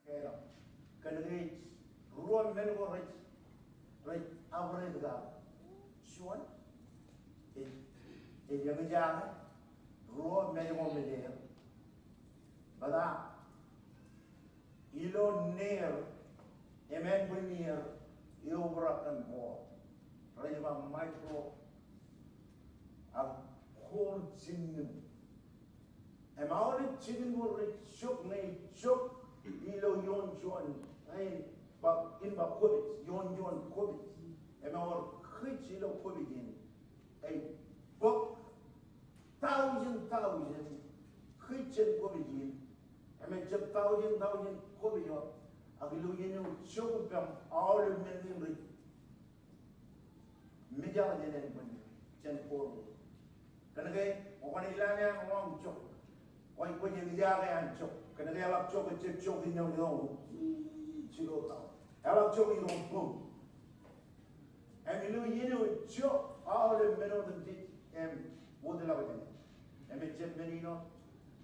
Kōn ke ej ruo men ko rej, rej operate kake. Juon, ej, ej eñjake. Ruo, mej ko mejeer. Bōtab ilo neer, emān bwe neer eobrak kōn Paul, rej ba micro ak core jikin. Im aolep jikin ko rej jok ñe ej jok ilo ioon juon, ñe ba, in ba COVID, ioon juon COVID. Im ewōr kōj ilo COVID in ej bōk thousand, thousand kōj jān COVID in. Im ejjab thousand, thousand COVID eo. Ak ilo iien eo ej jok ippaṃ aolep men kein rej mejaḷ jān ānbwinnin, jān core. Kōn ke kwōn ilowaan an ḷọk jok. Kwōj, kwōj eñjake an jok. Kōn ke eḷak jok, ejjab jok in eo ilo, ilo tọọk. Eḷak jok ilo boñ. Im ilo iien eo ej jok aolep men otemjej im wōtlọk jān e. Im ejjab men in eo,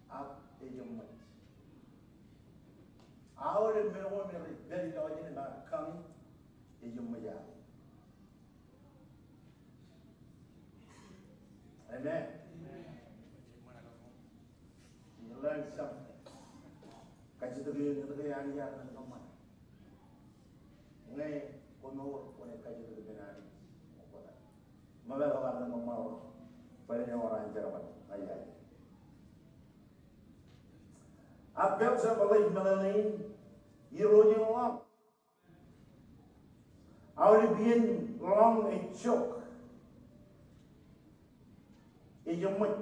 ak ej eṃṃan. Aolep men ko me rej pād ilọk jān e, ej kañi, ej eṃṃan. Amen. You learn something. Kajjitōk eō, kajjitōk eō an iar ñan kōṃṃan. Ñe koṃ ewōr, kwōnaaj kajjitōk ippān Anij. Ṃōk bar kar ñan kōṃṃan, bōlen ewōr an jerbal. Ak pād ilo meḷeḷe in, irooj in ḷọk. Aolep iien ḷọk ej jok, ej eṃōj.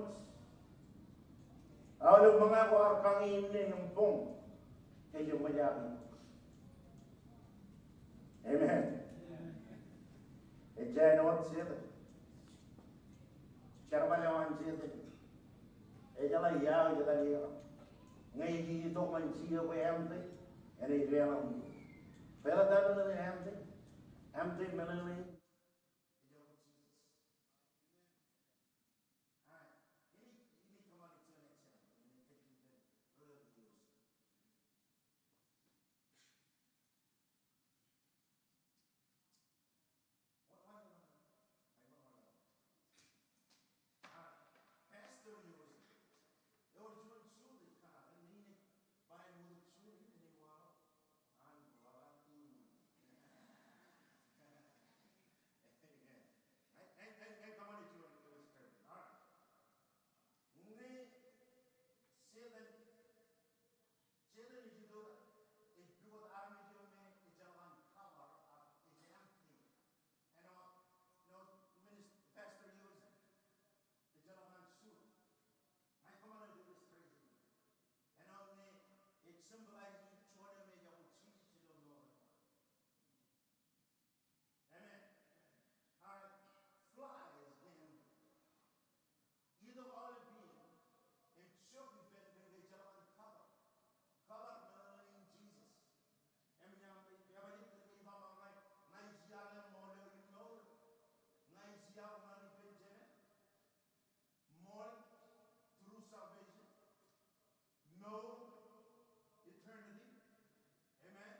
Aolep ṃōñā ko ear kañi inne im boñ, ej eṃōj ak. Amen. Ejja āinwōt Setan. Jerbal eo an Setan. Ejeḷā ia eo ej etal eo. Ñe ej itok ñan Jisōs bwe empty, enaaj leḷọk. Bwe eḷap ta eo ej empty? Empty meḷeḷe. Setan ej itok, ej pukot armej eo me ejjeḷọk an cover, ak ej empty. Āinwōt, āinwōt minister, pastor eo ej, ejjeḷọk an suit. Ña ikōṃṃan ilo illustration. Āinwōt ñe ej symbolize juon eo me ejako Jisōs ilo mour eo an. Amen. All right. Flies in. Itok aolep iien im jok ippān kōn ke ejjeḷọk an cover. Cover meḷeḷe in Jisōs. Im ña, ña bajjek kōn ke ij ba ña, ña ij iar ḷōṃaro ilo mour. Ña ij iar ñan ippān Jemen. Mour through salvation. Mour eternity. Amen.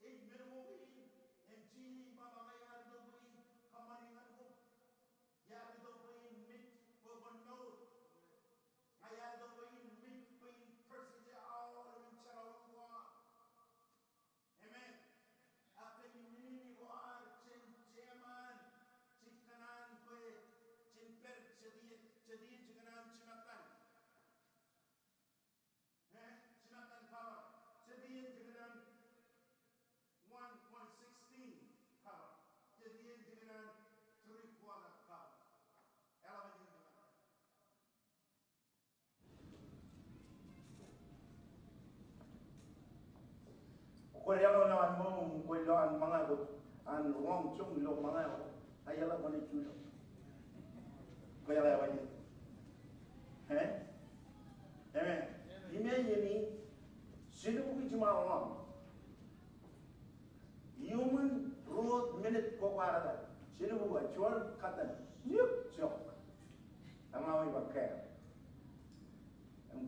Ej men ko kein, im Jisōs ej ba ña iar itok bwe in kōṃṃani ñan koṃ. Iar itok bwe in mej bwe kwōn mour. Ña iar itok bwe in mej bwe in purchase aolep in jerọwiwi ko ad. Amen. Ak kōn men in ko ad jen jeṃaan, jej kōṇaan bwe jen pād jet iien, jet iien jej kōṇaan jimattan. Eh, jimattan cover. Jet iien jej kōṇaan one point sixteen cover. Jet iien jej kōṇaan three quarter cover. Eḷap iien jimattan. Kwōj eḷap lowaan ṃōṃ, kwōj lowaan ṃōñā ko, an ḷọk joñoul ilo ṃōñā ko. Aeḷap ṃōñā juon. Kwōj eḷap ṃōñā. Eh? Amen. Imagine, jelibukwi jiṃa ḷọk. Iuṃwin ruo minit ko kwaar etal. Jelibukwi juon katan. Yep, jok. Eṃṃan eo ej ba kōn. Im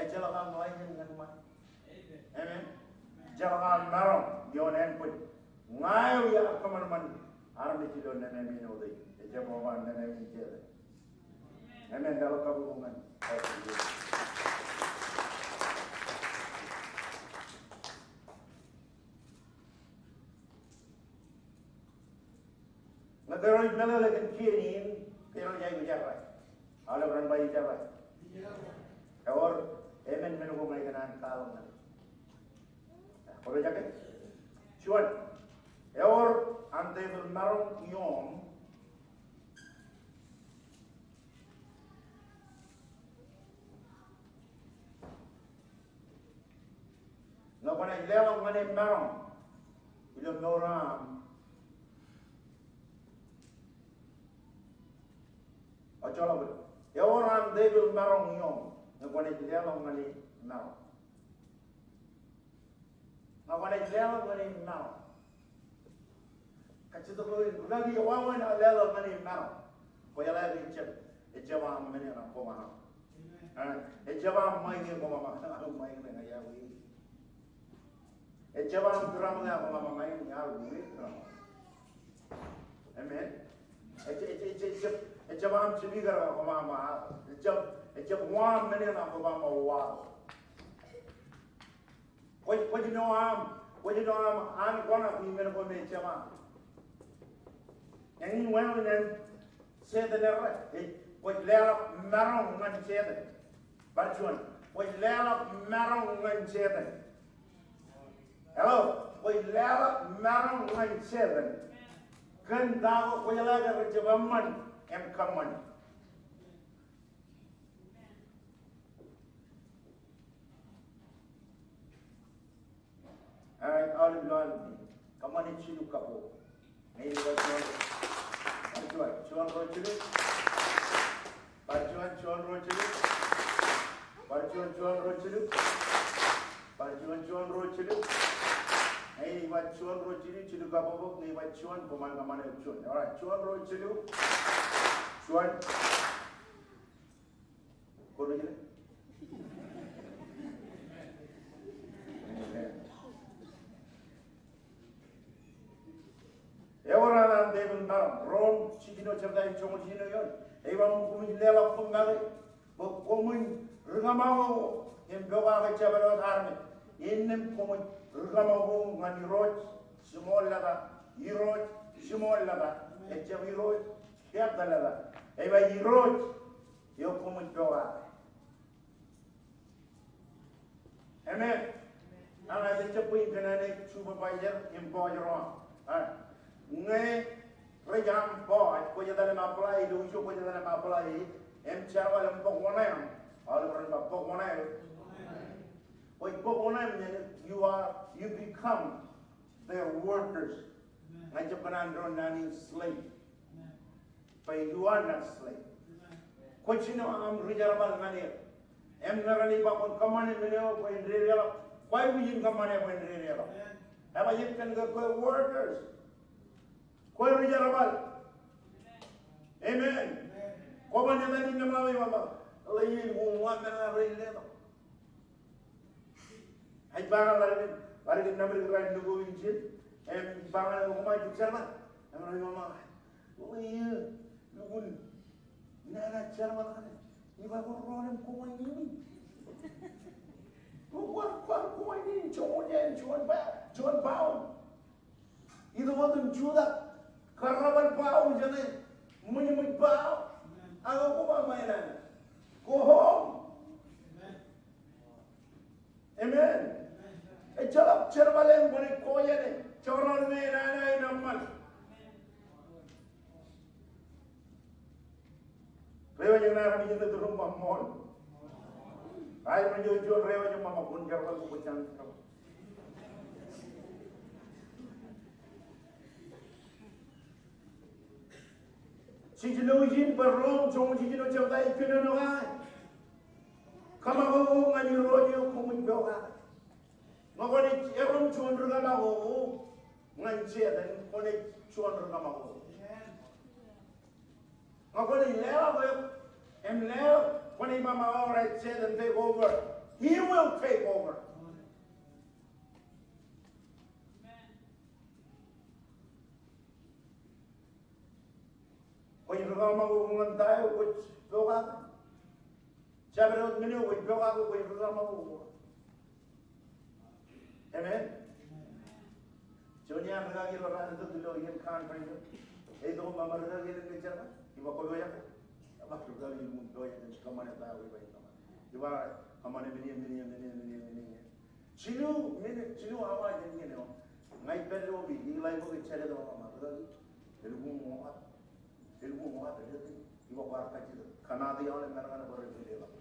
Ejjeḷọk aṃ ḷaijin ñan ṃaan. Amen. Ejjeḷọk aṃ maroñ ioon ānbwin. Ña eo iar kōṃanṃan armej ilo nemāmein ote. Ejjab ba nemāmein jete. Amen. Leḷọk kabbokbok ñan. Ñe kōj meḷeḷe kōn kien in, kōj aikuj errā. Aolep ren ba ij errā. Ewōr, amen men ko ña ikōṇaan kwaḷọk ñan e. Kwōpojak ke? Juon. Ewōr an tebōḷ maroñ ioṃ. Ñe kwōnaaj leḷọk ñan e maroñ ilo mour eo aṃ, ejjeḷọk bwe Ewōr an tepil maroñ ioṃ ñe kwōnaaj leḷọk ñan e maroñ. Ñe kwōnaaj leḷọk ñan e maroñ. Kajjitōk ḷọk in, rūkaki, wāween aō leḷọk ñan e maroñ. Kwōjeḷā ke ejjab, ejjab aṃ men eṇ aṃ koṃ aṃ. Ejjab aṃ ṃae ñe koṃ aṃ, aṃ ṃae ñe ña iwōj. Ejjab aṃ tūramōk ñe koṃ aṃ ṃae ñe iwōj tūramōk. Amen. Ejjab, ejjab, ejjab, ejjab aṃ jibikar ñe koṃ aṃ, ejjab, ejjab wōṃ men eṇ aṃ koṃ aṃ wōṃ. Kwōj, kwōj ilo aṃ, kwōj ilo aṃ an kōṇak im men ko me ejjab aṃ. Eñin wāween an Setan errā, ej, kwōj leḷọk maroñ ñan Setan. Bar juon, kwōj leḷọk maroñ ñan Setan. Hello, kwōj leḷọk maroñ ñan Setan. Kōn ta ko kwōjeḷā ke rej jab eṃṃan im kōṃṃane. All right, aolep ilo an, kōṃṃane jilu kabbokbok. Ñe ej bar juon, bar juon, juon ruo jilu. Bar juon, juon ruo jilu. Bar juon, juon ruo jilu. Bar juon, juon ruo jilu. Ñe ej bar juon ruo jilu, jilu kabbokbok, ñe ej bar juon, koṃ an kōṃṃane juon. All right, juon ruo jilu. Juon. Kwō ruo jilu. Ewōr an, an tepil maroñ. Rom jiljino jebta in joñoul jiljino eoon. Ej ba, koṃij leḷọk koṃ make bwe koṃwin ri kōṃakoko im pokake jabdewōt armej. Innām koṃij ri kōṃakoko ñan Irooj jiṃor lōta. Irooj jiṃor lōta. Ejjab Irooj pād to lōta. Ej ba Irooj eo koṃij pokake. Amen. Ak ejjab bwe in kōṇaan e supervisor im boss ro aṃ. Ak ñe rej aṃ boss, kwōj etal im apply, ilo ijo kwōj etal im apply, im jerbal im bōk oṇāer. Aolep ren ba bōk oṇāer. Kwōj bōk oṇāer, then you are, you become their workers. Ña ij jab kōṇaan doon naan in slave. But you are not slave. Kwōj jino aṃ ri jerbal ñan er. Im ñe ren ba kwōn kōṃṃane men eo bwe en dedeḷọk, kwōj aikuj in kōṃṃane bwe en dedeḷọk. Ej ba ej kōn ke kwe workers. Kwe ri jerbal. Amen. Kwō ban etal innām ḷọk im ba, ḷe iien ko ṃōñā men eo rej letok. Ij ba ñan ḷaddik, ḷaddik in nabōjrak in nukō in jin, im ba ñan eok, koṃij jerbal. Im rej ba, ḷe iien, lukkuun nana jerbal kaṇe. Ij ba, kwō ro im koṃij nini. Kwō, kwō, kwō, koṃij nini, joñoul jān, juon ba, juon bao. Itok wōt im jutak. Karrabal bao jāne. Ṃōjṃōj bao. Ak koṃ ba ṃae nana. Go home. Amen. Ejjeḷọk jerbal eṇ kwōnaaj kọọjane. Jekdọọn ṃae nana in eṃṃan. Rewōj eṇ armej ej tōre im ba ṃool. Aer ṃōj juon rewōj im ba ṃōk kwōn jerbal kwō jañ jerbal. Jiljino ijin bwe Rom joñoul jiljino jebta ej kōnono ke kōṃakoko ñan Irooj eo koṃij pokake. Ñe kwōnaaj erom juon ri kōṃakoko ñan Setan, kwōnaaj juon ri kōṃakoko. Ñe kwōnaaj leḷọk eok im leḷọk, kwōnaaj ba ṃōk, all right, Satan, take over. He will take over. Kwōj ri kōṃakoko ñan ta eo kwōj pokake. Jabdewōt men eo kwōj pokake, kwōj ri kōṃakoko. Amen. Juon iaan rikaki ro raar itok ilo iien conference. Ej itok im ba ṃōk rikaki elōñ ke jerbal. Ij ba kwō pojak ke? Ej ba rikaki elukkuun pojak ke kōṃṃane ta eo ej ba in kōṃṃane. Ij ba kōṃṃane men in, men in, men in, men in, men in, men in. Jilu, men in, jilu awa jān iien eo. Ña ij pād ilo opiij, ij ḷak itok im jade tok im ba rikaki elukkuun ṃokta. Elukkuun ṃokta, ij ba kwaar kajjitōk. Kōmaat iaḷ im maroñ in bar ri leḷọk.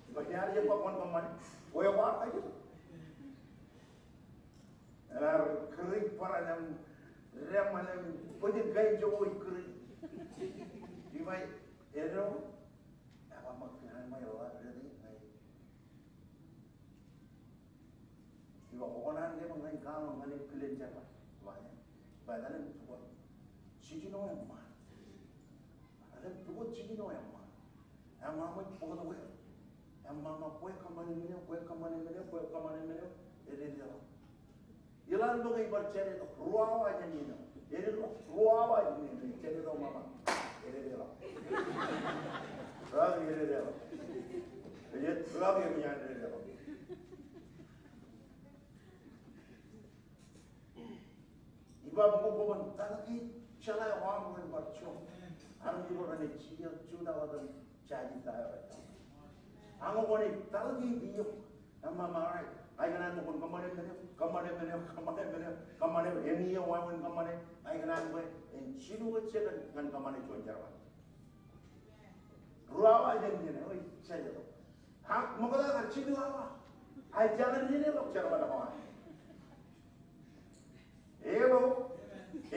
Ij ba iar jab ba kwōn kōṃṃane. Kwōj kwaar kajjitōk. Ear kūrij barāinwōt, reṃṃan im bōjrak kain jokwe kūrij. Ij ba Edo, eba ṃōk kōn ṃae ḷap edo, ij ba, okōṇaan ke ṃōk ñan kaṃṃoolol ñan kilen jerbal. Ba, ba ḷalem pukot jiljino eṃṃaan. Ḷalem pukot jiljino eṃṃaan. Eṃṃaan ṃōj pukot wōt. Eṃṃaan ṃōj kwe kōṃṃane men eo, kwe kōṃṃane men eo, kwe kōṃṃane men eo. Ededeḷọk. Ilan bōk ej bar jāde tok ruo awa jān iien eo. Ededeḷọk ruo awa jān iien eo. Jāde tok ṃōṃa. Ededeḷọk. Ruo awa ededeḷọk. Ej ruo awa ededeḷọk. Ij ba bwe kwōban taḷ ke jeḷā eo aṃ ren bar joñ. Armej ro renaaj jijet jutak otem jaje ta eo rej taḷ. Ak kwōnaaj taḷ ke eok. Eṃṃaan, all right. Ij kōṇaan bwe kwōn kōṃṃane men eo, kōṃṃane men eo, kōṃṃane men eo, kōṃṃane men eo. Eñin eo wāween kōṃṃane, ij kōṇaan bwe en jilu ke jekōn ñan kōṃṃane juon jerbal. Ruo awa jān iien eo, ej jāje tok. Ak ṃokta kar jilu awa. Ij jeḷā ededeḷọk jerbal eo an. Hello.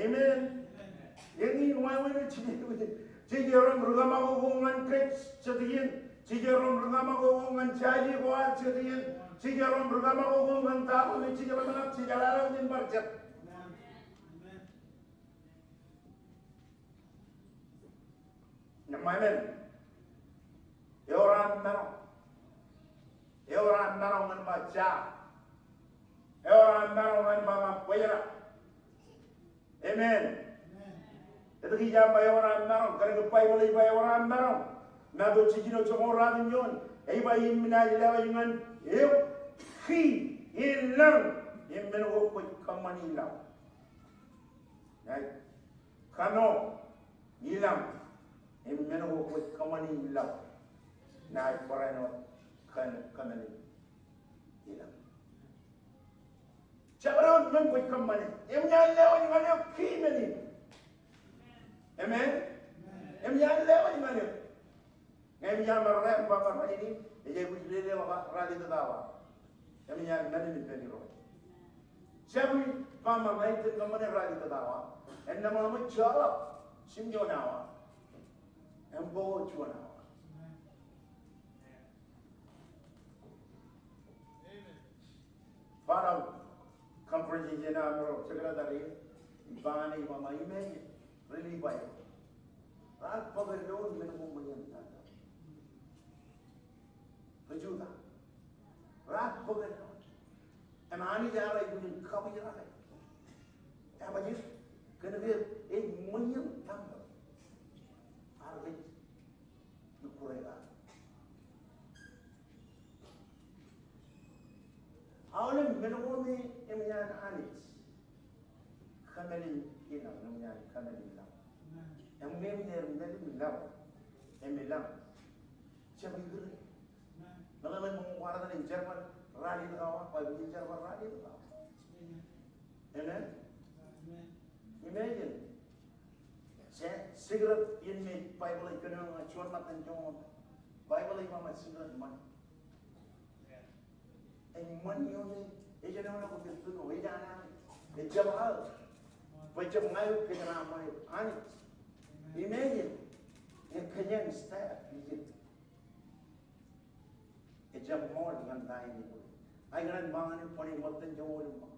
Amen. Eñin wāween eo jej, jej erom ri kaṃakoko ñan kōj jet iien. Jej erom ri kaṃakoko ñan jaje ko ad jet iien. Jej erom ri kaṃakoko ñan ta ko me jej ḷōmṇak, jej ḷōmṇak in bar jet. Amen. Ewōr an maroñ. Ewōr an maroñ ñan ba ja. Ewōr an maroñ ñan ba ṃōk bōjrak. Amen. Etke ij ba ewōr an maroñ? Kōnke Baibōḷ ej ba ewōr an maroñ. Matu jiljino joñoul ruatimjuon ej ba, im naaj lewōj ñan eok ki in lañ im men ko kwōj kōṃṃani laḷ. Right? Kano ilañ im men ko kwōj kōṃṃani laḷ, naaj barāinwōt kōn kōṃṃani ilañ. Jabdewōt men kwōj kōṃṃane, im ñan lewōj ñan eok ki men in. Amen? Im ñan lewōj ñan eok. Ñe eṃōj aṃ errā im ba ṃōk rainin, ej aikuj dedeḷọk ralitōk awa. Eṃōj aṃ men in ippān Irooj. Jab ij ba ṃōk ña ij itōn kōṃṃane ralitōk awa. Ennām aṃ joḷọk jimjuon awa. Im bōk juon awa. Amen. Father, conference in General Secretary, ij ba ñan e, ij ba ṃōk email, really ba e. Raar bōk eddoin men ko ṃōj in tata. Ri Juda. Raar bōk eddoin. Im Anij ear aikuj in kabwijrake. Ebajjeet, kōnke ej ṃōj in tempeḷ. Ear rej Aolep men ko me eṃōj an Anij kōmālin ilañ, eṃōj an kōmālin laḷ. Im ñe eṃōj an kōmālin laḷ im ilañ, jab ikūr e. Meḷeḷe in ṃōk kwaar iten jerbal ralitōk awa, Baibōḷ in jerbal ralitōk awa. Amen. Imagine. Secret in me Baibōḷ ej kōnono ñan juon ṃōttan joñoul. Baibōḷ ej ba ṃōk secret ṃōn. Ej ṃōn eo me ejenono kōn tūnono, ej an Anij. Ejjab aō. Bwe ejjab ña eok, kōjro aṃ ṃōn, ej Anij. Imagine. Ej kōjeañ staff ijin. Ejjab ṃool ñan ta in eṃṃan. Ij kōṇaan ba ñan eok, kwōnaaj ṃōttan joñoul im ṃōk.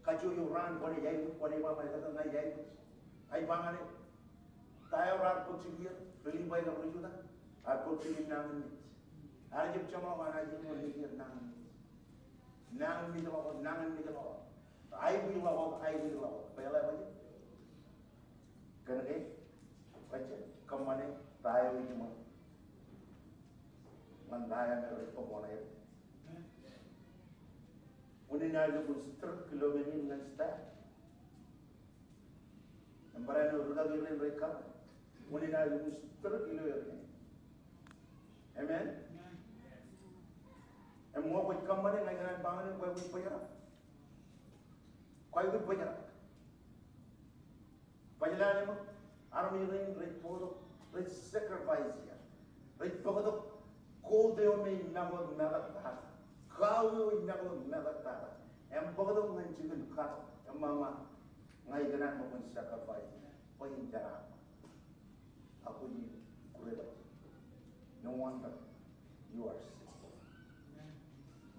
Kajjojo raan kwōnaaj aikuj, kwōnaaj ba ṃōk, etke ña ij aikuj? Ij ba ñan eok, ta eo raar bōk jikier, ri Livai kab ri Juda, raar bōk jikier nañinmej. Ear jab jeṃḷọk an ajri ṃōk jikier nañinmej. Nañinmej ḷọk wōt, nañinmej ḷọk wōt. Aikuj ḷọk wōt, aikuj ḷọk wōt. Bwe eḷap aje? Kōnke rej kōṃṃane ta eo ej ṃōk ñan ta eo me rej bōk wōṇāer. Unin ear lukkuun strōk ilo men in ñan staff. Im barāinwōt rūkaki rein rej kōḷmānḷọk. Unin ear lukkuun strōk ilo men in. Amen. Im ṃool kwōj kōṃṃane, ña ikōṇaan ba ñan eok, kwōj bōjrak. Kwōj bōjrak. Baj lale ṃōk, armej rein rej bōktok, rej sacrifice ia. Rej bōktok gold eo me ej make wōt metak tata. Cow eo ej make wōt metak tata. Im bōktok ñan jikin katok. Im ba, ña ikōṇaan bwe kwōn sacrifice bwe in jeraaṃṃan. Ak kwōj, kwōj No wonder you are sick.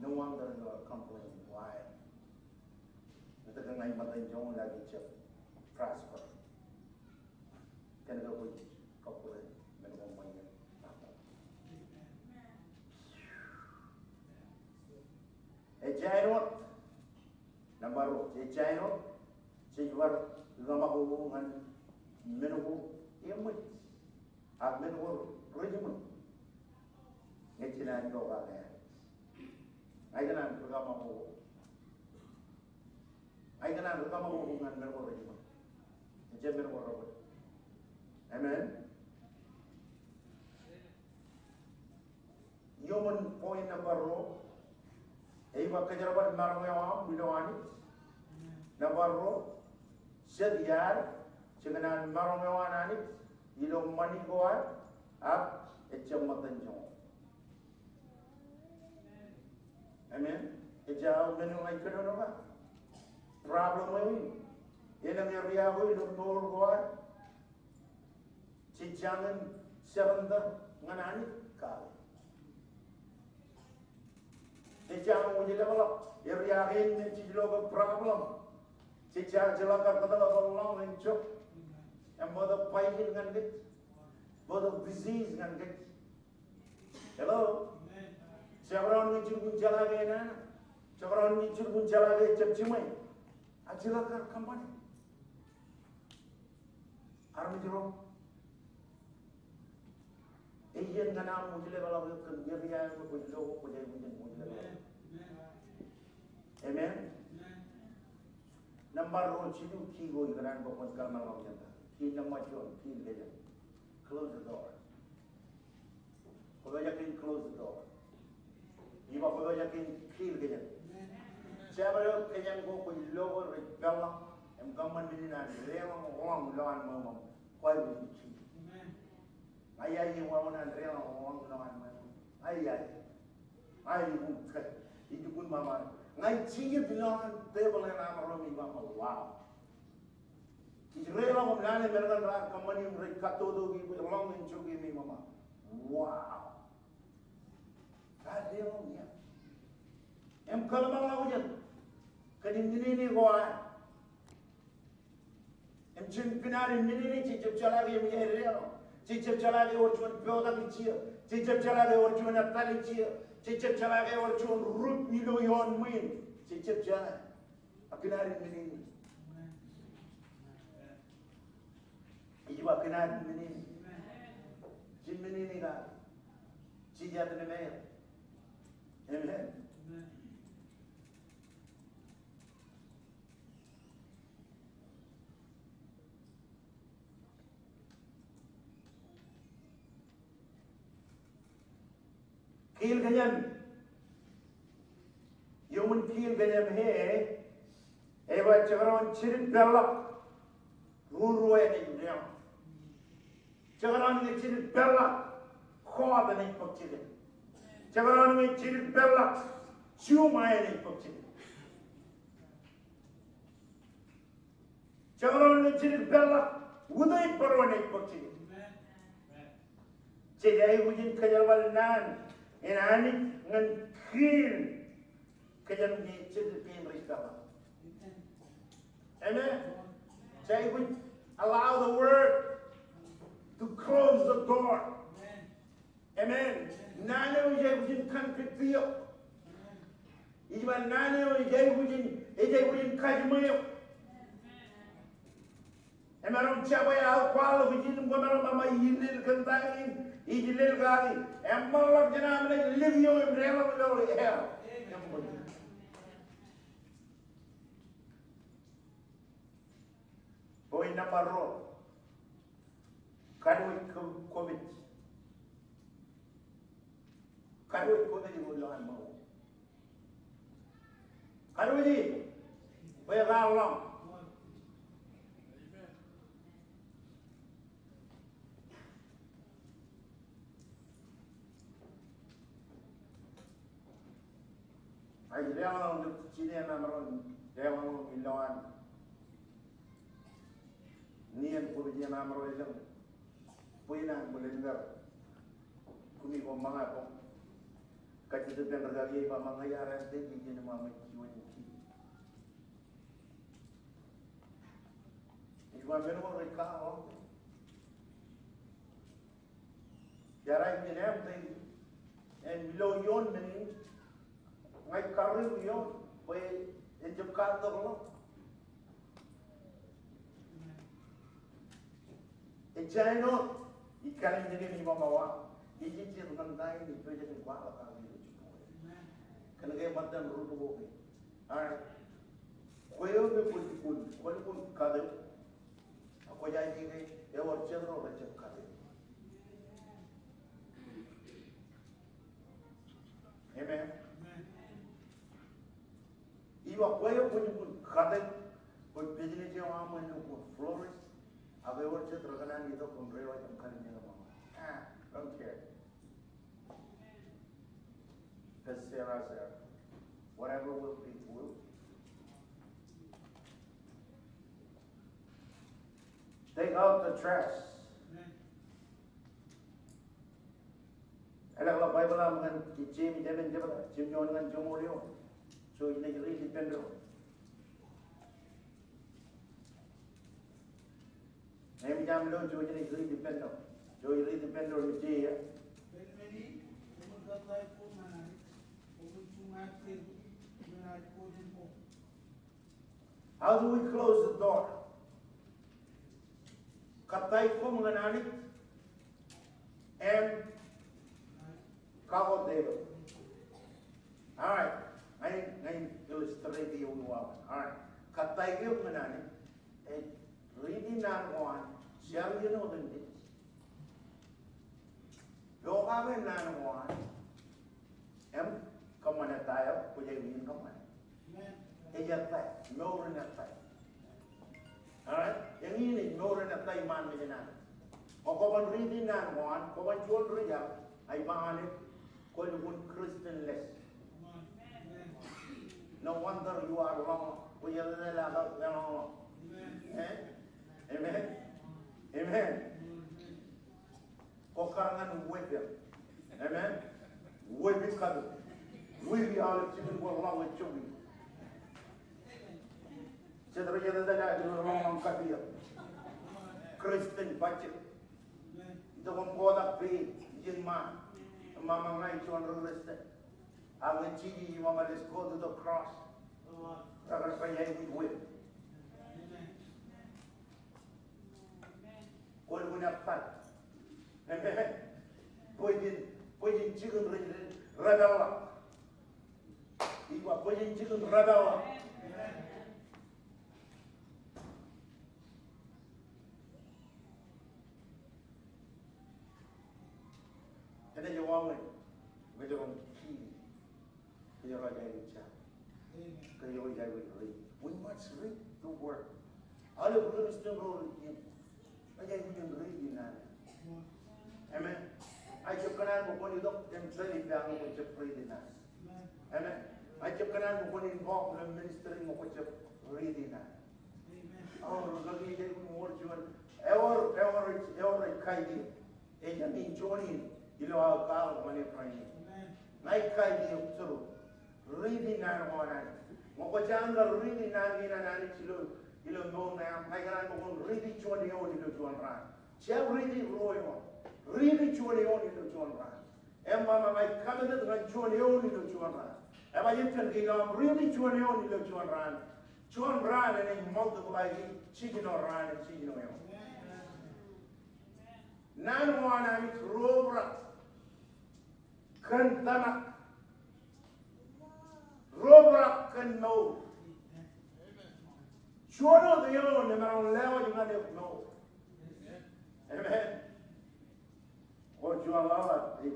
No wonder you are complaining. Why? Etke ña ij ṃōttan joñoul ij jab prosper? Kōnke kwōj kọkkure men ko ṃōñā. Ejja āinwōt, nōṃba ruo, ejja āinwōt jej bar ḷōmṇak ko ñan men ko eṃōj, ak men ko rejiṃwe, ñe jen tok kake Anij. Ña ikōṇaan ri kōṃakoko. Ña ikōṇaan ri kōṃakoko ñan men ko rejiṃwe, ejja men ko rebōd. Amen. Iuṃwin point nōṃba ruo, ej ba kōjerbal maroñ eo aṃ ilo Anij. Nōṃba ruo, jet iaad, jekōṇaan maroñ eo an Anij ilo ṃani ko ad, ak ejjab ṃōttan joñoul. Amen. Ejja aō men eo ij kōnono kake. Problem eo in elōñ area ko ilo mour ko ad. Jej jañin surrender ñan Anij kake. Jej jañin wōjleplep area kein me jej lo ke problem. Jej jañin jeḷā kar kōtḷọk ḷọk ñan jok. Im bōktok poison ñan kōj, bōktok disease ñan kōj. Hello? Jekdọọn ñe jilkinjeḷā ke enana. Jekdọọn ñe jilkinjeḷā ke ejjab jiṃwe. Ak jeḷā kar company. Armej ro, iien ñan aṃ wōjleplep kōn area eo kwōj lo, kwōj aikuj in wōjleplep. Amen. Nōṃba ruo, jilu key ko ikōṇaan bwe kwōn kōḷmānḷọkjeṇ kake. Key nōṃba juon, key kōjeañ. Close the door. Kwōpojak in close the door. Ij ba kwōpojak in key kōjeañ. Jabdewōt kōjeañ ko kwōj lo ke rej peḷḷọk im kōṃṃan men in an deḷọñ ḷọk ilowaan ṃweo ṃōṃ, kwōj aikuj in key. Ña ij aikuj in wāween an deḷọñ ḷọk ilowaan ṃweo ṃōṃ. Ña ij aikuj in, ña ij aikuj in key. Ij lukkuun ṃaṃa. Ña ij jijet ilowaan tebōḷ in aṃ ro im ij ba, wow. Ij deḷọñ im lale men kaṇ raar kōṃṃani im rej kattoto key bwe ḷọk in jok im ṃaṃa. Wow. Raar deḷọñ ia. Im kōḷmānḷọkjeṇ kōn innene ko ad. Im jen kōṇaan innene, jej jab jeḷā ke eṃōj aer deḷọñ. Jej jab jeḷā ke ewōr juon potak ijjien. Jej jab jeḷā ke ewōr juon etal ijjien. Jej jab jeḷā ke ewōr juon rūp ilo ioon ṃwiin. Jej jab jeḷā. Ak kōṇaan innene. Ij ba kōṇaan innene. Jen innene kake. Jej jab innene. Amen. Keel kōjeañ. Iuṃwin keel kōjeañ e, ej ba jekdọọn jenaaj peḷḷọk, ruo ruo enaaj deḷọñ. Jekdọọn ñe jenaaj peḷḷọk, kọọt enaaj bōk jikin. Jekdọọn ñe jenaaj peḷḷọk, juṃae enaaj bōk jikin. Jekdọọn ñe jenaaj peḷḷọk, utiej bōro enaaj bōk jikin. Jej aikuj in kōjerbal naan in Anij ñan keel kōjeañ ñe jenaaj peḷḷọk. Amen. Jej aikuj allow the word to close the door. Amen. Naan eo ej aikuj in convict eok. Ij ba naan eo ej aikuj in, ej aikuj in kajiṃwe eok. Emaroñ jab aō kwaḷọk ijin im kwōmaroñ ṃaṃa ij lel kōn ta in, ij lel kaki. Eṃṃanḷọk jān am naaj lik ioō im deḷọñ ilo hell. Point number ruo. Kadiwōj ko-, kopej. Kadiwōj kopej ilo an ṃōko. Kadiwōj e, bwe kwaar ḷọk. Ij deḷọñ ilo jinen aṃro, deḷọñ ilo an nien kopej in aṃro elōñ. Bwe naan bōlen kar kumi ko ṃōñā ko. Kajjitōk ippān rūkaki eo ej ba, ṃōñā, iar āindein iien ṃōñā ṃōj juon kiiō. Ej ba men ko rej kaḷọk. Iar āindein āindein. Im ilo ioon men in, ña ij karreo ioon bwe en jab katak ḷọk. Ejja āinwōt ij kallimjeke im ij ba ṃōwa, ejejjet ñan ta in ej pojak in kwaḷọk kake ilo jibboñ. Kōnke ṃōttan rūtto ko ke. All right. Kwe eo me kwōj lukkuun, kwōj lukkuun kate, ak kwōjaje ke ewōr jet ro rej jab kate. Amen. Ij ba kwe eo kwōj lukkuun kate, kwōj business eo aṃ en lukkuun flourish, ak ewōr jet ro rekōṇaan itok im rewaj im kallimjeke ṃōwa. Ah, don't care. As Sarah said, whatever will be, will. Take out the trash. Eḷak ḷọk Baibōḷ aṃ ñan Jemes emān jebta, jimjuon ñan jimjuon eo. Jouj im riit ippān doon. Im ij am lo jouj im riit ippān doon. Jouj im riit ippān doon, ij ba. How do we close the door? Kōttāik koṃ ñan Anij im kakkot eok. All right. Ña in, ña in illustrate eo eo aṃ. All right. Kōttāik eok ñan Anij. Ej riiti naan ko an, jar iien otemjej. Pokake naan ko an. Im kōṃṃane ta eo kwōj aikuj in kōṃṃane. Ej ettā, mour in ettā. All right? Eñin ej mour in ettā iṃaan mejān Anij. Ñe kwōban riiti naan ko an, kwōban juon ri jab, ij ba ñan eok, kwō lukkuun Christian less. No wonder you are ḷọk. Kwōj etetal ak eḷọk. Eh? Amen. Amen. Kwō kar ñan web eṇ. Amen. Web in kab. Web in aolep jikin ko ḷọk ejjoñi. Jet rej etetal ak ḷọk ḷọk kab eṇ. Christian bajjek. Itok im kotak pein, ijin ṃaan. Im ṃaṃa ña ij juon ri Christian. Ak ñe Jisōs ej ba, let's go to the cross. Rekar pād ioon web. Kwō lukkuun ettā. Amen. Bwe jen, bwe jen jikin rej, rej repeḷḷọk. Ij ba bwe jen jikin repeḷḷọk. Kōn ej wāween, kōn ej wāween. Kōn ej wāween. We must read the word. Aolep ri Kristian ro rej iien. Ej aikuj in riiti naan. Amen. Ij jab kōṇaan bwe kwōn itok im tōl ippān ñe kwō jab riiti naan. Amen. Ij jab kōṇaan bwe kwōn involve ilo ministry ñe kwō jab riiti naan. Amen. Aolep ri Kristian ro rej iien. Ewōr, ewōr, ewōr ej kaitiej. Ej eñin juon in ilo aō kwaḷọk ñan Ibrahim. Ña ij kaitiej eo, riiti naan ko an Anij. Ñe kwōj jañin kar riiti naan kein an Anij ilo, ilo mour ṇe aṃ, ña ikōṇaan bwe kwōn riiti juon eoon ilo juon raan. Jab riiti ruo eoon. Riiti juon eoon ilo juon raan. Im ṃaṃa ña ij committed ñan juon eoon ilo juon raan. Ebajeet kōn ke ilo aṃ riiti juon eoon ilo juon raan, juon raan enaaj multiply e jiljino raan im jiljino eoon. Naan ko an Anij ro obrak kōn tōmak. Ro obrak kōn mour. Juon wōt eoon emaroñ lewōj ñan eok mour. Amen. Kwōj juon ḷọk ej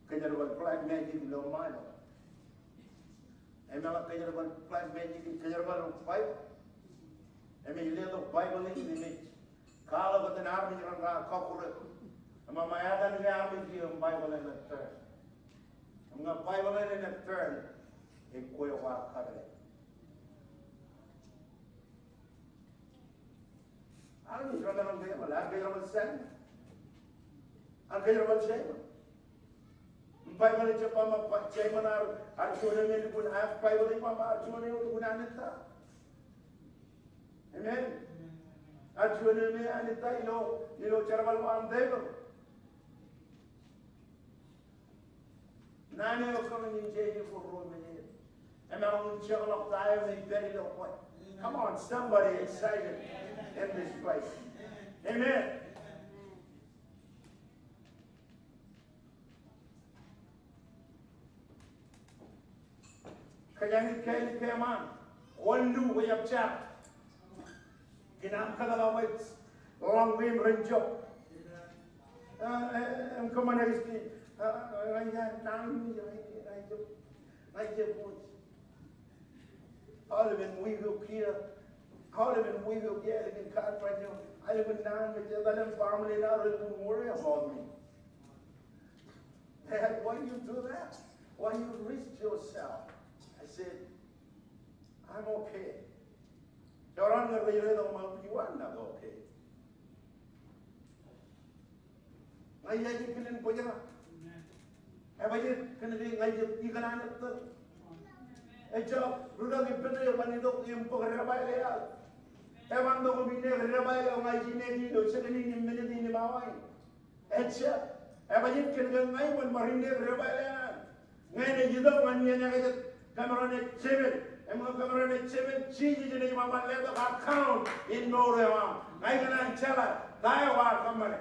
kōjerbal black magic ilo ṃae eo. Im eḷak kōjerbal black magic, kōjerbal Baibōḷ. Im ej letok Baibōḷ in im ej kwaḷọk kōn armej ren raar kọkkure. Im ṃaṃa etan ke armej kiiō im Baibōḷ eṇ ej turn. Im ñe Baibōḷ eṇ ej turn, ekwe eo kwaar kate. Armej ren raar kōjerbal, raar kōjerbal Sañin. An kōjerbal Saimōn. Im Baibōḷ ej jab ba ṃōk ba Saimōn ear, ear juon eo me lukkuun, ak Baibōḷ ej ba ṃōk ear juon eo lukkuun Anij ta. Amen. Ear juon eo me Anij ta ilo, ilo jerbal ko an tebōḷ. Naan eo ekōṃṃan in jeje ko ruo men in. Im ear jekḷọk ta eo me ej pād ilo kwe. Come on, somebody excited in this place. Amen. Kōjeañ in kāāl in kōṃṃan. Kwōn lu, kwōj jab jar. Kōn aṃ kōtḷọk ej ḷọk ṃwiin ren jok. Ah, eh, im kōṃṃan ej, ah, ah, ah, ah, ah, ah, ah, ah, Aolepen wiik eo kiiō. Aolepen wiik eo kiiō, ālikin conference eo. Ālikin naan eo, jet alen family eo, ālikin worry about me. Dad, why you do that? Why you risk yourself? I said, I'm okay. Joran ñe rej letok ṃōk, you are not okay. Ña ij aikuj kilen bōjrak. Ebajeet kōn ke ña ij ikōṇaan ettōr. Ejjeḷọk rūkaki pete eo ban itok im bōk debwāāl eo aō. Eban tok im innek debwāāl eo ña ij innek ilo jekōn in im minit in im awa in. Ejjab. Ebajeet kōn ke ña iban bar innek debwāāl eo an. Ñe ej itok ñan iien ekajet, kōmro rej jepel. Im ñe kōmro rej jepel, Jisōs enaaj ba ṃōk letok account in mour eo aṃ. Ña ikōṇaan jeḷā ta eo kwaar kōṃṃane.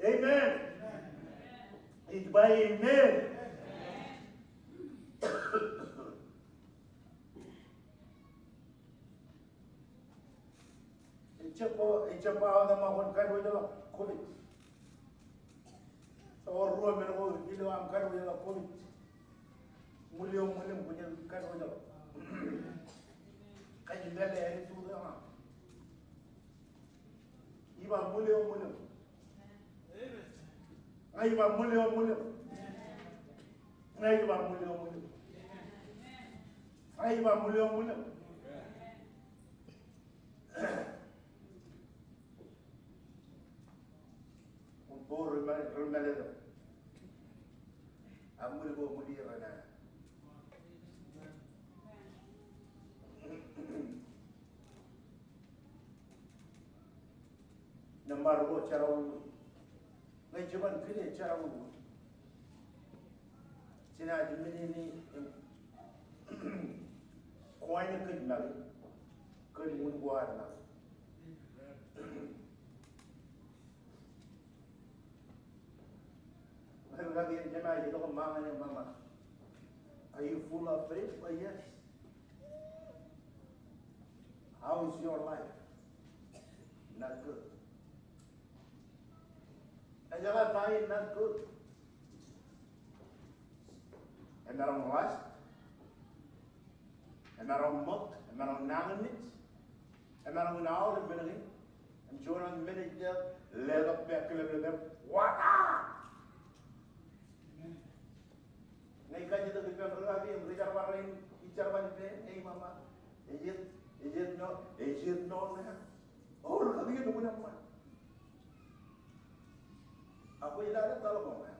Amen. Ij ba amen. Ejjab, ejjab ba wōt ṃōk kwōn kadiwōjḷọk COVID. Ewōr ruo men ko ilo aṃ kadiwōjḷọk COVID. Ṃwil eo ṃwilōñ kwōj kadiwōjḷọk. Kajjitōk ālikin tū eo aṃ. Ij ba ṃwil eo ṃwilōñ. Ña ij ba ṃwil eo ṃwilōñ. Ña ij ba ṃwil eo ṃwilōñ. Ña ij ba ṃwil eo ṃwilōñ. Kwōn bo ri ma-, ri mālōtlōt. Ak ṃwil ko ṃwil iien ṇe. Nōṃba ruo, jerọwiwi. Ñe jeban kile jerọwiwi, jenaaj men in im kwōn kōj make, kōj wūn ko ad make. Ri kaki eo, jenaaj itok ṃōk ñan eok, Mama, are you full of faith? Why, yes. How is your life? Not good. Ejeḷā ta in not good? Emaroñ lust, emaroñ ṃōk, emaroñ nañinmej, emaroñ in aolep men kein. Im juon wōt men ej letok pā kileplep im wata. Ñe ij kajjitōk ippān ri kaki im ri jerbal rein, ij jerbal ippān, ñe ij ba, Mama, is it, is it no, is it no now? O, ri kaki, nukun eṃṃan? Ak kwōj lale taḷboñ eo.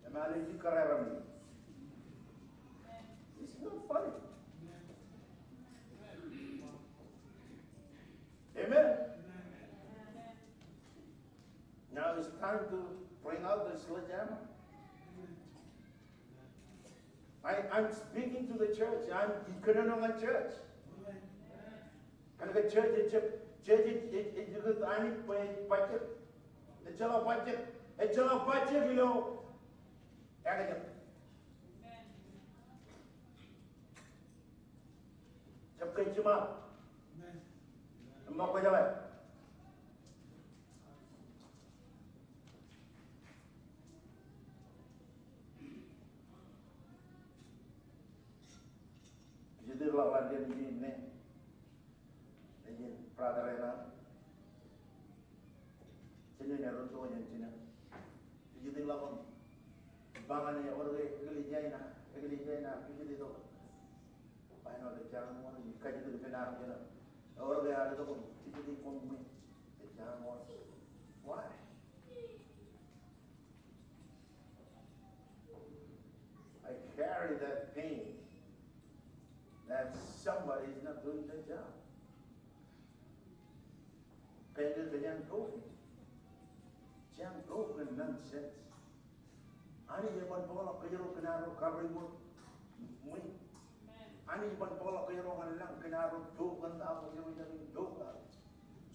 Im alen jikkarerami. It's not funny. Amen. Now it's time to bring out the sledgehammer. I, I'm speaking to the church. I'm, kōnono ñan church. Kōn ke church ej, church ej, ej, ej jikūt Anij bwe ej bajjek. Ejjeḷọk bajjek. Ejjeḷọk bajjek ilo ekajet. Jab ke jiṃa. Im ṃōk kwōjeḷā. Ijjitōk ḷọk ḷaddik in ijin ṇe. Ijin brother eo ṇe. Jinen eo ren to jān jinen. Ijjitōk ḷọk im ba ñan e, ewōr ke eklejia in, eklejia in, ijjitōk. Ba ṇe ewōr ke jar in ṃool in Kajjitōk ippān armej ṇe. Ewōr ke ear itok im kajjitōk ṃwiin. Ejjañin wōr. Why? I carry that pain that somebody is not doing their job. Pālle kōjeañ broken. Jeañ broken nonsense. Anij eban bōkḷọk kōjro kōn arro kabbokbok ṃwiin. Anij eban bōkḷọk kōjro kōn lañ kōn arro tok kōn ta ko kōjro ilo tok.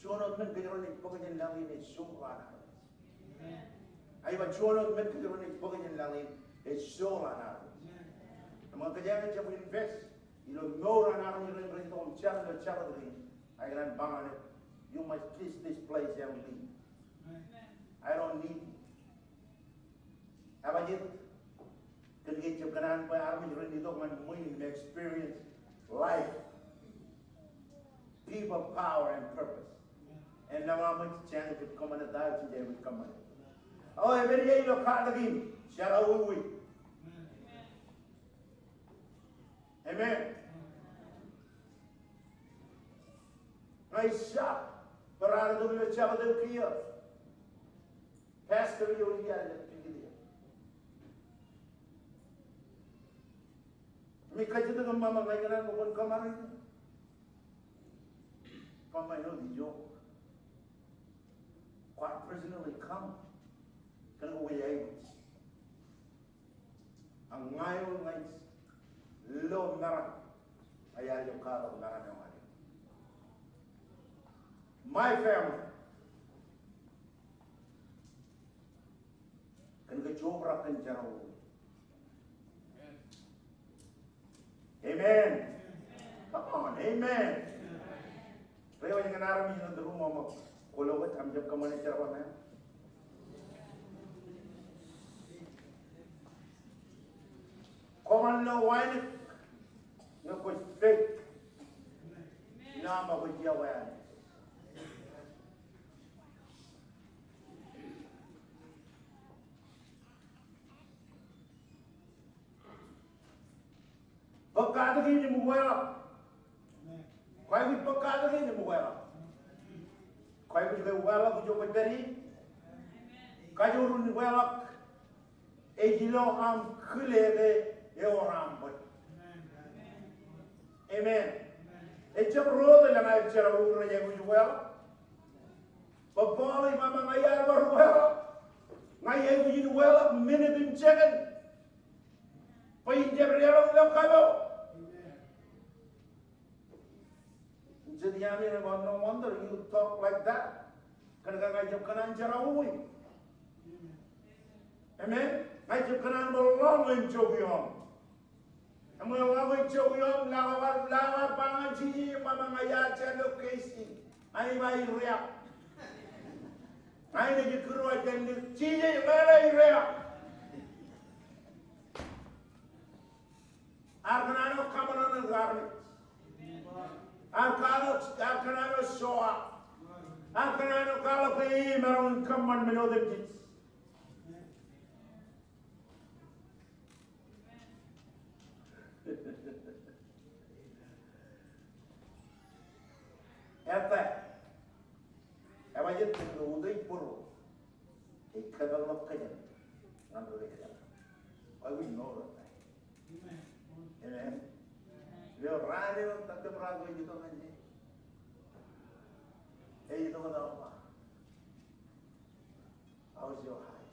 Juon wōt men kōjro naaj bōk jān lañ in ej soñrak. Ij ba juon wōt men kōjro naaj bōk jān lañ in ej soñrak. Im kōjeañ jab invest ilo mour an armej ro rej itok im jar ilo Jabōt kein. Ikōṇaan ba ñan eok, you must leave this place and leave. I don't need you. Ebajeet, kōn ke ejjab kōṇaan bwe armej ren itok ñan ṃwiin im experience life, people, power, and purpose. Im nōṃba ṃōj, jeañ jab kōṃṃane ta eo jej aikuj kōṃṃane. O, epen ilo katakin, jerọwiwi. Amen. Ña ij shock bwe raar itok ilo Jabōt eo kiiō. Pastor eo ij iar pijit eō. Im ij kajjitōk im ṃōṃ ña ikōṇaan bwe kwōn kōṃṃane. Bwe ṃae ṇe ij joke. Kwaar personally come. Kōn ke kwōj aikuj. Ak ña eo ña ij lo meram, ña iar jab kwaḷọk meram eo ñan eok. My family. Kōn ke jobrak kōn jerọwiwi. Amen. Come on, amen. Reiwōj ñan armej ilo the room eo ṃōk, kwōlo wōt, aṃ jab kōṃṃane jerbal ṇe. Kwōmaroñ lo wānōk ñe kwōj fake. Ilo aṃ ba kwōj iọkwe Anij. Bōk katakin im uweḷọk. Kwaikuj bōk katakin im uweḷọk. Kwaikuj ke uweḷọk ijo kwōj pād ie? Kajoor in uweḷọk ej ilo aṃ kile ke ewōr aṃ bōd. Amen. Ejjab ro tok ilo aer jerọwiwi rej aikuj uweḷọk. Bwe Paul ej ba ña iar bar uweḷọk. Ña iaikuj in uweḷọk minit im second. Bwe in jab deḷọñ ilo kapo. Jet iaami ej ba, no wonder you talk like that. Kōn ke ña ij jab kōṇaan jerọwiwi. Amen. Ña ij jab kōṇaan bwe ḷọk in jowi ioon. Im ñe ḷọk in jowi ioon, ḷak eo ear, ḷak eo ear ba ñan Jisōs, ba ña iar jar ilo K C. Ña ij ba ij riab. Ña inaaj kūr wōt jān lik, Jisōs, ña ij riab. Ear kōṇaan eo kaṃōṇōṇō armej. Ear kwaḷọk, ear kōṇaan eo show up. Ear kōṇaan eo kwaḷọk ke e maroñ in kōṃṃan men otemjej. Ettā. Ebajeet kōn ke utiej būruō ej kōpeḷḷọk kōjām ñan ri kōjām. Wāween mour ettā. Amen. Ilo raan eo ej tōprak eo ej itok ñan e. Ej itok tok ba, how's your eyes?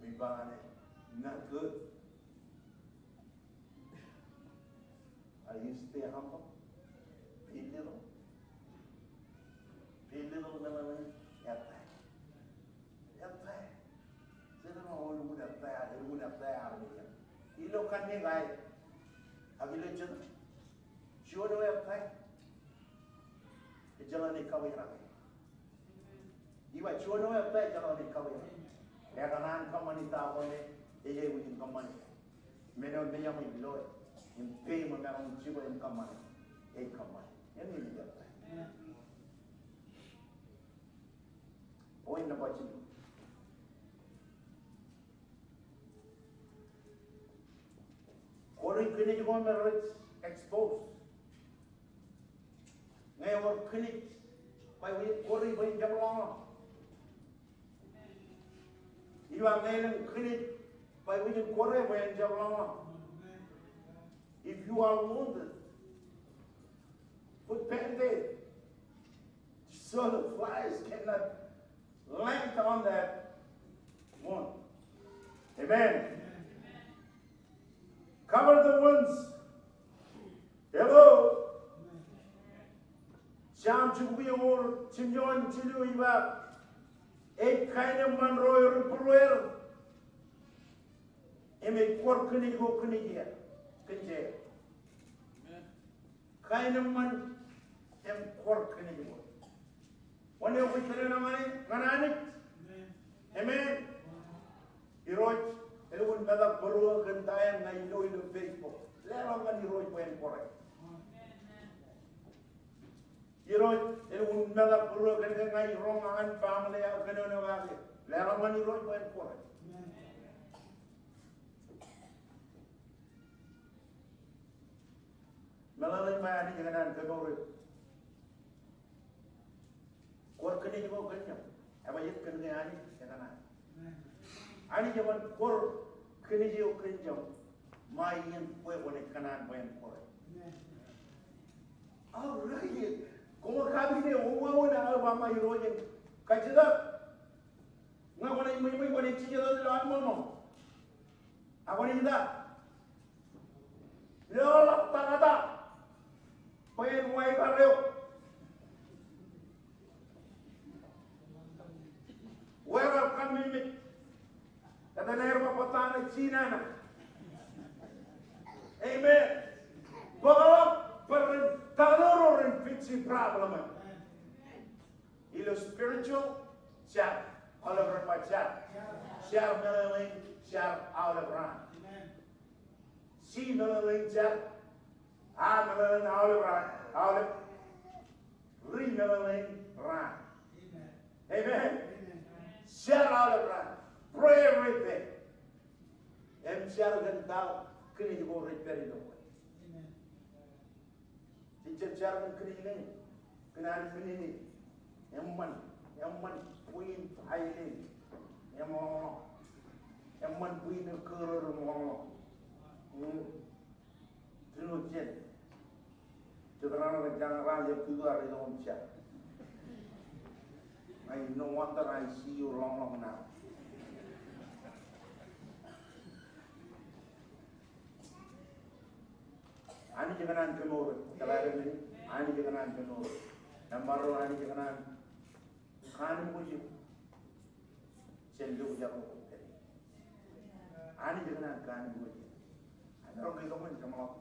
Im ij ba ñan e, not good. Are you stay humble? Be little. Be little, little, ettā. Ettā. Jen ba, o, lukkuun ettā, lukkuun ettā armej. Ilo kanniōk aer. Ak ilo jet. Juon eo ettā. Ejjeḷọk naaj kawiōrak. Ij ba juon eo ettā ejjeḷọk naaj kawiōrak. Ekōṇaan kōṃṃani ta ko me ej aikuj in kōṃṃani. Men eo mejaṃ ej loe im peiṃ eo maroñ in jibwe im kōṃṃane, ej kōṃṃane. Im ej ettā. Point number two. Kwōj kōnij ko me rej Expose. Ñe ewōr kinej bwe kwōj, kwōj bwe en jab lọñlọñ. Ij ba ñe elōñ kinej bwe kwōj, kwōj bwe en jab lọñlọñ. If you are wounded, put Band-Aid so the flies cannot land on that wound. Amen. Cover the wounds. Hello. Sam jibukwi eoon, jimjuon jilu ej ba, ej kaenōṃṃan ro ri būrueir im ej kwōr kinej ko kōn jeir, kōn jeir. Kaenōṃṃan im kwōr kinej ko. Wōn eo kwōj kōnono ñan, ñan Anij? Amen. Irooj elukkuun metak būruō kōn ta eo ña ilo, ilo Facebook. Leḷọk ñan Irooj bwe en kōrā. Irooj elukkuun metak būruō kōn ke ña iroñ an family aō kōnono kake. Leḷọk ñan Irooj bwe en kōrā. Meḷeḷein bwe Anij ekōṇaan kemour eok. Kwōr kinej ko kōn jeṃ. Ebajjeet kōn ke Anij ekōṇaan. Anij eban kwōr kinej eo kōn jeṃ. Ṃae iien kwe kwōnaaj kōṇaan bwe en kōrā. All right. Koṃ kapipe, wāween aō ba ṃae Irooj en kajjitōk. Ñe kwōnaaj ṃōjṃōj, kwōnaaj jijet lọmọọr. Ak kwōnaaj ta? Leḷọk takata bwe en waikar eok. Waikar kaṃṃimit. Kōttan aer ba bōttan ej jinana. Amen. Bōkḷọk bwe ren, taktō ro ren fix e problem eo. Ilo spiritual, jar. Aolep ren ba jar. Jar meḷeḷein, jar aolep raan. Amen. C meḷeḷein jar. A meḷeḷein aolep raan. Aolep. R meḷeḷein raan. Amen. Amen. Amen. Jar aolep raan. Pray every day. Im jar kōn ta kinej ko rej pād ilo kwe. Amen. Jen jar kōn kinej kein, kōn an men in, eṃṃan, eṃṃan bwiin aelōñ, eṃṃan, eṃṃan bwiin in kōrōr im lọñlọñ. Hmm. Tino jen. Jet raan rej jañin raan eo tutu ar itok im jar. I no wonder I see you lọñlọñ now. Anij ekōṇaan kemour eok. Kōḷaak men in, Anij ekōṇaan kemour eok. Nōṃba ruo, Anij ekōṇaan kanooj eok jān lo jar ro. Anij ekōṇaan kanooj eok. Emaroñ ke itok ñan jeṃḷọk.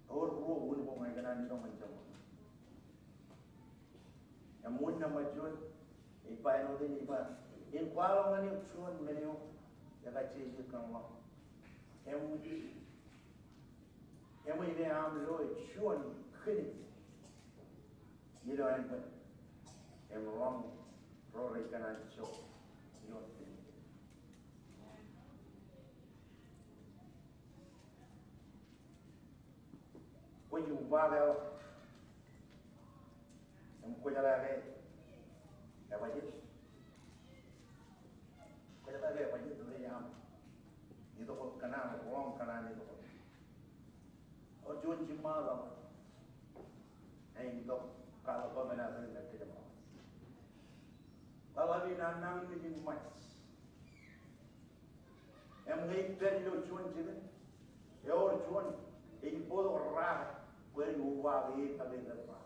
Ewōr ruo wūn ko ñe ekōṇaan itok ñan jeṃḷọk. Im wūn nōṃba juon, ej ba āinwōt in, ej ba, in kwaḷọk ñan eok juon men eo ekajjeje kōn ḷọk. Im, im ej aṃ lo juon kinej ilo ānbwin im ḷọk ro rej kōṇaan jok ilo kinej. Kwōj uwaak eḷap im kwōjeḷā ke ebajjeet. Kwōjeḷā ke ebajjeet rej aṃ itok wōt kōṇaan, ḷọk kōṇaan itok wōt. Ewōr juon jiṃṃaad ḷọk. Ej itok kwaḷọk bwe men eo ej kōjepḷaak. Ḷọk ḷap in an nañinmej in Ṃaij. Im ñe ij pād ilo juon jikin, ewōr juon ej bōktok raar bwe ren uwaak e, ej ba ke ej ba.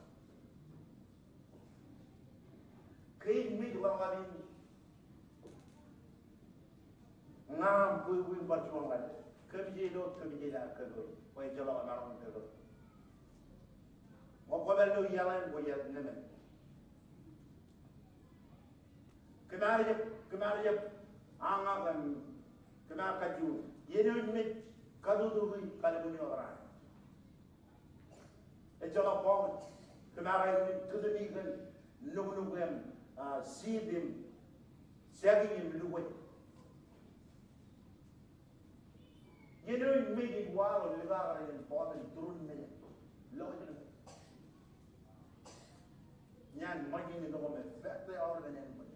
Ke ij mej ḷọk ḷap in, ña aṃ bwebwe im bar juon ḷap. Kōmjeel wōt, kōmjeel aō kōpooj. Bwe ejjeḷọk emaroñ in kōpooj. Ñe kwō pād ilo iaḷ eṇ, kwōj aikuj nemān. Kōm ar jab, kōm ar jab añak im kōm ar kajju. Iien eo ej mej katutuki California raan. Ejjeḷọk bọọñ. Kōm ar aikuj tūtūmi kōn nuknuk im, ah, siit im jaki im lukwe. Āinwōt mejān waḷọk likao rej bọọten turin mejān. Lo ej lo. Ñan ṃōjin itok im effect e aolep āinwōt.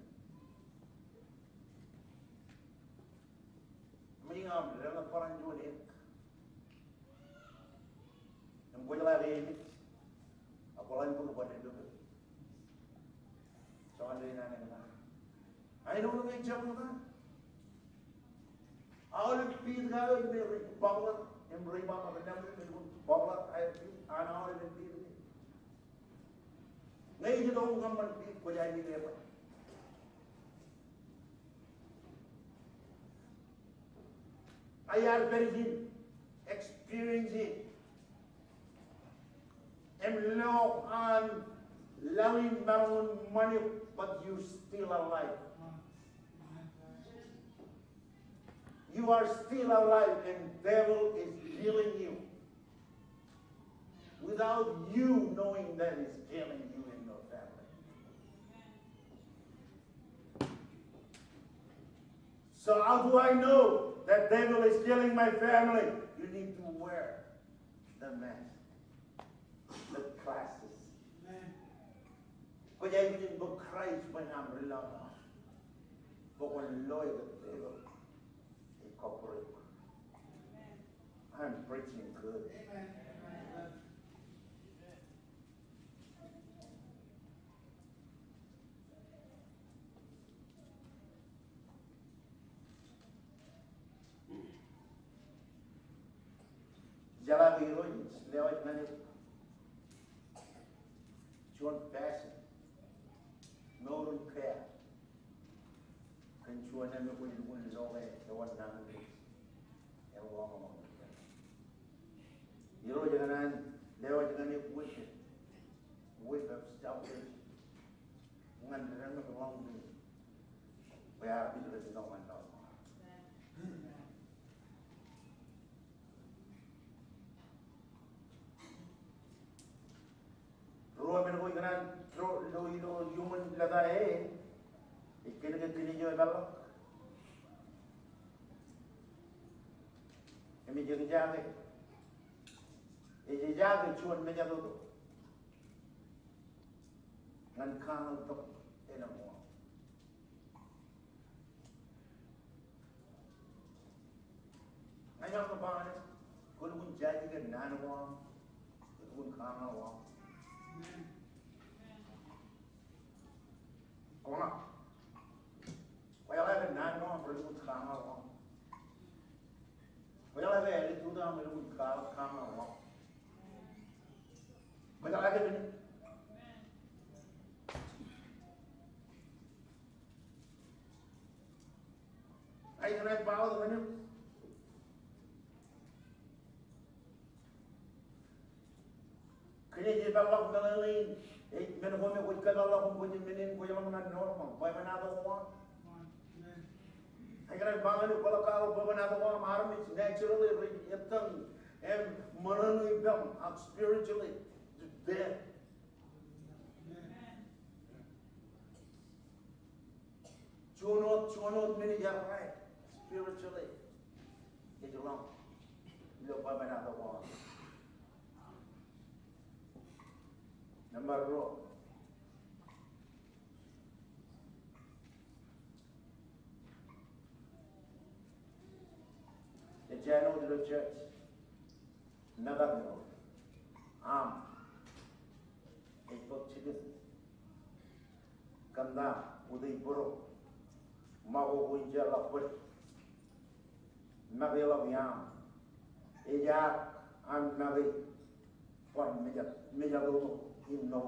Ṃōjin aṃ leḷọk barāinwōt eok. Im kwōjeḷā ke eṃōj. Ak kwōḷak bōk bōlen bōk. Joñan ri naan eñtaan. Āinwōt ñe ejjab ña. Aolep piid ko me rej bōkḷọk, im rej bōkḷọk, im rej bōkḷọk, aer piid, an aolep piid. Ñe ej itok ñan ṃōn piid, kwōj aikuj eban. Iar pād ijin, experience it. Im lo an laḷ in maroñ in ṃani, but you still alive. You are still alive and devil is killing you. Without you knowing that is killing you and your family. So how do I know that devil is killing my family? You need to wear the mask, the glasses. Amen. Kwōj aikuj in bōk Christ bwe en aṃ ri lọmọọr. Bwe kwōn loe kōn devil. Ej kọkkure. I'm preaching good. Amen. Jeḷā ke Irooj ej lewōj ñan eok juon passion, mour in care, kōn juon eo me kwōj lukkuun loe ke ewōr naan in Irooj eo ḷọk ṃōk. Irooj ekōṇaan lewōj ñan eok whip, whip of salvation. Ñan ri-tōmak ḷọk ṃōk. Bwe armej rej itok ñan ḷọk. Ruo men ko ikōṇaan lo, lo, lo iuṃwin lōta e, ej kōnke kine eo epeḷḷọk im ej eñjake, ej eñjake juon mejatoto ñan kañōḷ tok elōñ waḷọk. Ña ij ba ñan eok, kwō lukkuun jaje kōn naan ko aṃ, kwō lukkuun kañōḷ ko aṃ. Koṇaad. Kwōjeḷā ke naan ko aṃ, kwō lukkuun kañōḷ ko aṃ. Kwōjeḷā ke attitude eo aṃ, kwō lukkuun kañōḷ ko aṃ. Kwōjeḷā ke men. Ij kōṇaan ba wōt ñan eok. Kine ej peḷḷọk meḷeḷein, ej men ko me kwōj kōpeḷḷọk im kwōj men in kwōj ḷōmṇak normal, bwebwenato ko aṃ. Ij kōṇaan ba ñan eok, kwō ḷak kaḷọk bwebwenato ko aṃ, armej naturally rej ettōñ im ṃōṇōṇō ippaṃ, ak spiritually dead. Juon wōt, juon wōt men ej errā spiritually. Ej ḷọk ilo bwebwenato ko aṃ. Nōṃba ruo. Ejja āinwōt ilo church. Metak eo aṃ ej bōk jikin kōn ta, utiej būruō, ṃakoko in jeorḷọk bōd, make ḷọk iaam, ejaak an make bar mejatoto, mejatoto in ṇo.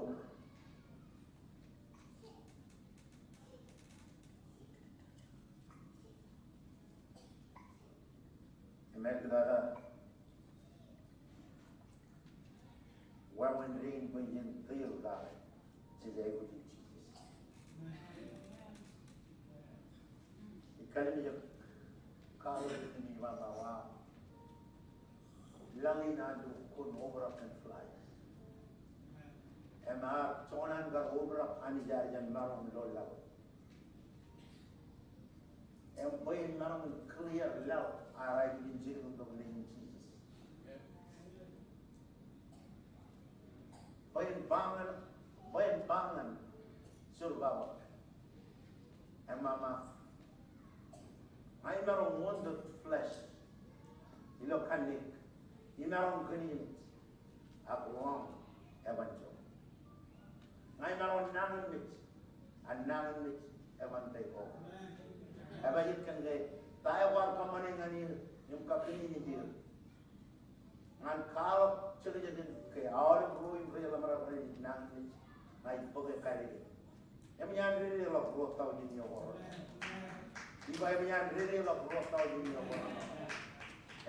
Im āliktata, wāween rein bwe jen tōl kake jej aikuj in Jisōs. Ij kallimjek kake rein im ij ba ba wa laḷ in an to kōn obrak kōn flies. Im ear joñan kar obrak Anij ear jen maroñ ilo laḷ. Im bwe en maroñ in clear laḷ ad aikuj in jilkintok naan in Jisōs. Bwe en ba ñan, bwe en ba ñan survivor. Im ba, ña imaroñ wōn wōt flesh ilo kanniōk. Imaroñ kōn eṃōj. Ak ḷọk eban jọk. Ña imaroñ nañinmej. Ak nañinmej eban take over. Ebajeet kōn ke ta eo kwaar kōṃṃane ñan eō im kakkōnono eō. Ñan kwaḷọk jekjekin ke aolep ruo im ri jeḷā ṃōrā rej nañinmej, ña ij bōke kadede. Eṃōj an dedeḷọk ruo taujin iọkwe ro. Ij ba eṃōj an dedeḷọk ruo taujin iọkwe ro.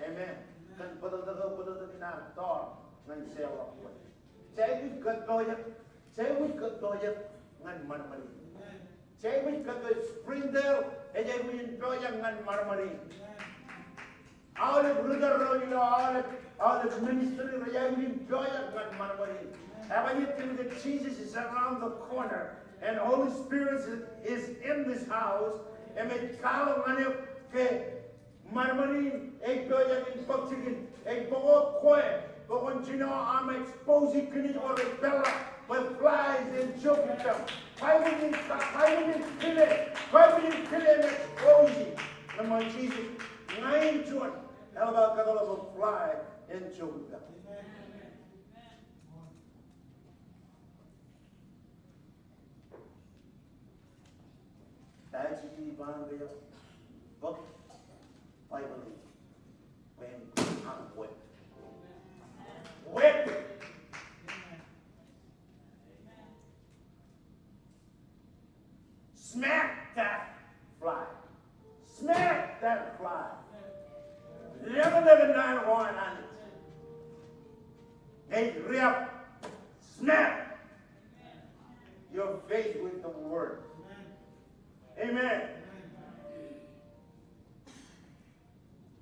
Amen. Kōn bōtōktōk eo, bōtōktōk in an tọọr ñan seel ḷọk kwe. Jej aikuj kōtpojak, jej aikuj kōtpojak ñan ṃadṃōd in. Jej aikuj kōtpojak. Springdale ej aikuj in pojak ñan ṃadṃōd in. Aolep ri tōl ro ilo aolep, aolep ministry rej aikuj in pojak ñan ṃadṃōd in. Ebajeet kōn ke Jesus is around the corner and Holy Spirit is, is in this house. Im ej kwaḷọk ñan eok ke ṃadṃōd in ej pojak in bōk jikin, ej bōk wōt kwe, bwe kwōn jino aṃ expose kōn eo rej peḷḷọk bwe fly ej jokjok. Baibōḷ in, Baibōḷ in kile, Baibōḷ in kile im expose. Im ṃōk Jisōs, ña in juon, eḷap aō kōtḷọk bwe fly en jokjok. Ta eo Jisōs ej ba ñan kōj? Bōk Baibōḷ in, bwe en aṃ wōt. Wōt. Smack that fly. Smack that fly. Leḷọk, leḷọk naan ko an Anij. Ej riab. Smack your face with the word. Amen.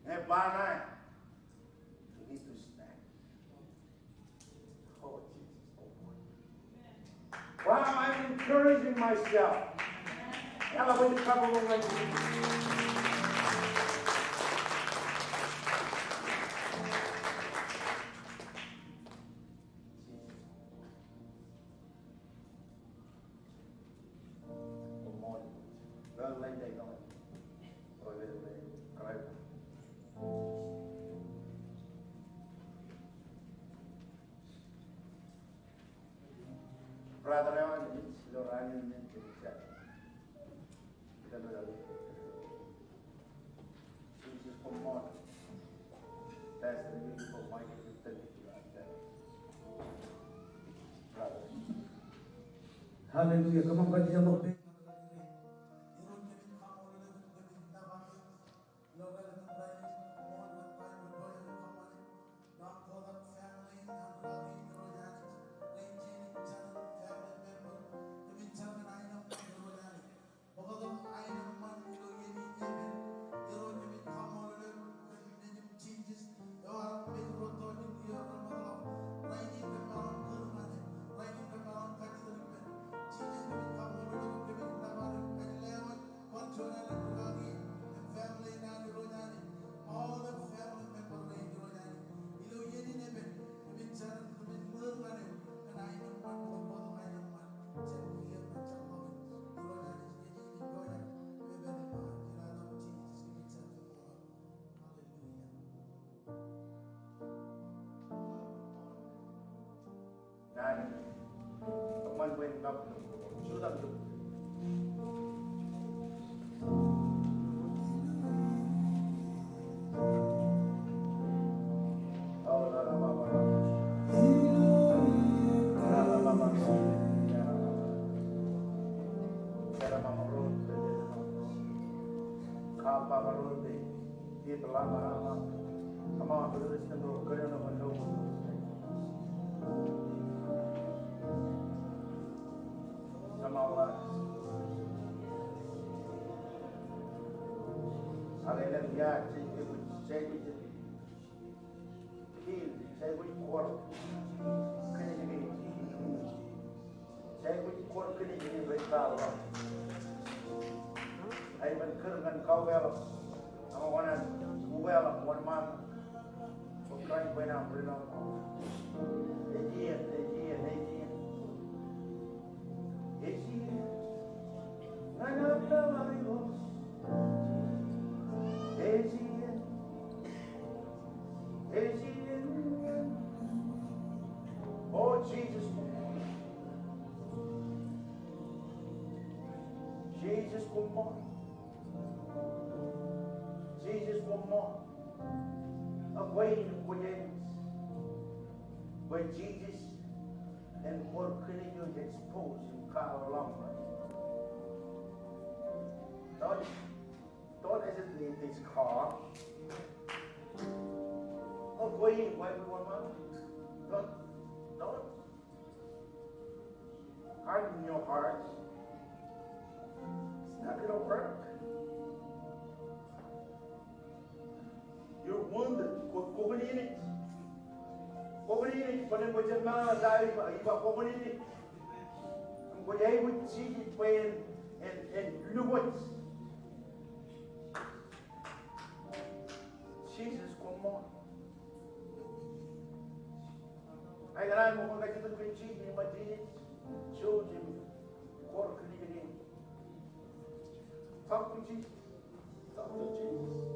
Ñe ba ṇae, you need to stand. Oh, Jesus. Wow, I'm encouraging myself. Eḷap ej kabbokbok ñan Jisōs. Brother eo an ilo raan in, Hallelujah. Come on, buddy, I'm up there. Bōktok aenōṃṃan ilo iien in epen, Irooj kōmij kaṃṃoolol eok kōn nejūṃ Jisōs, eo ear pād ilo tọujin iiō reṃōkḷọk. Rainin kōm maroñ kūr ñan e, rainin kōm maroñ kajjitōk ippān. Jisōs kōmij kaṃṃoolol eok, kōmij nōbar eok, kōmij lewōj, bar juon alen rūkaki, im family in an Irooj Anij, aolep family member rein Irooj Anij. Ilo iien in epen, kōmij jar, kōmij kūr ñan eok kōn aenōṃṃan, kōmij bōktok aenōṃṃan. Hallelujah. Heal. Jej aikuj kor kōnejin in. Jej aikuj kor kōnejin in rej ba ḷọk. Amen. Kōn kōn kaupeḷḷọk. Ak kwōnaaj upeḷḷọk wōnṃaanḷọk. Bwe Kraist bwe en bōlen aolep. Ej iien, ej iien, ej iien. Ej iien. Ñan aolep aō. Ej iien. Ej iien. O Jisōs. Jisōs koṃṃool. Jisōs koṃṃool. Ak kwe in kwōj eñin bwe Jisōs en bar kōnke ej expose im kaḷọk. Don't, don't hesitate this call. Ak kwe in, why we want, don't, don't harden your heart. It's not gonna work. You're wounded. Kwō, kwō kōn ijin. Kwō kōn ijin. Kwō kōn ijin. Kwō kōn ijin. Kwō kōn ijin. Kwōj aikuj Jisōs bwe en, en, en lukkuun. Jisōs koṃṃool. Ak ikōṇaan ṃōk kajjitōk kōn Jisōs, ṃōk Jisōs, Jisōs, im kor kōn ijin. Talk to Jesus. Talk to Jesus.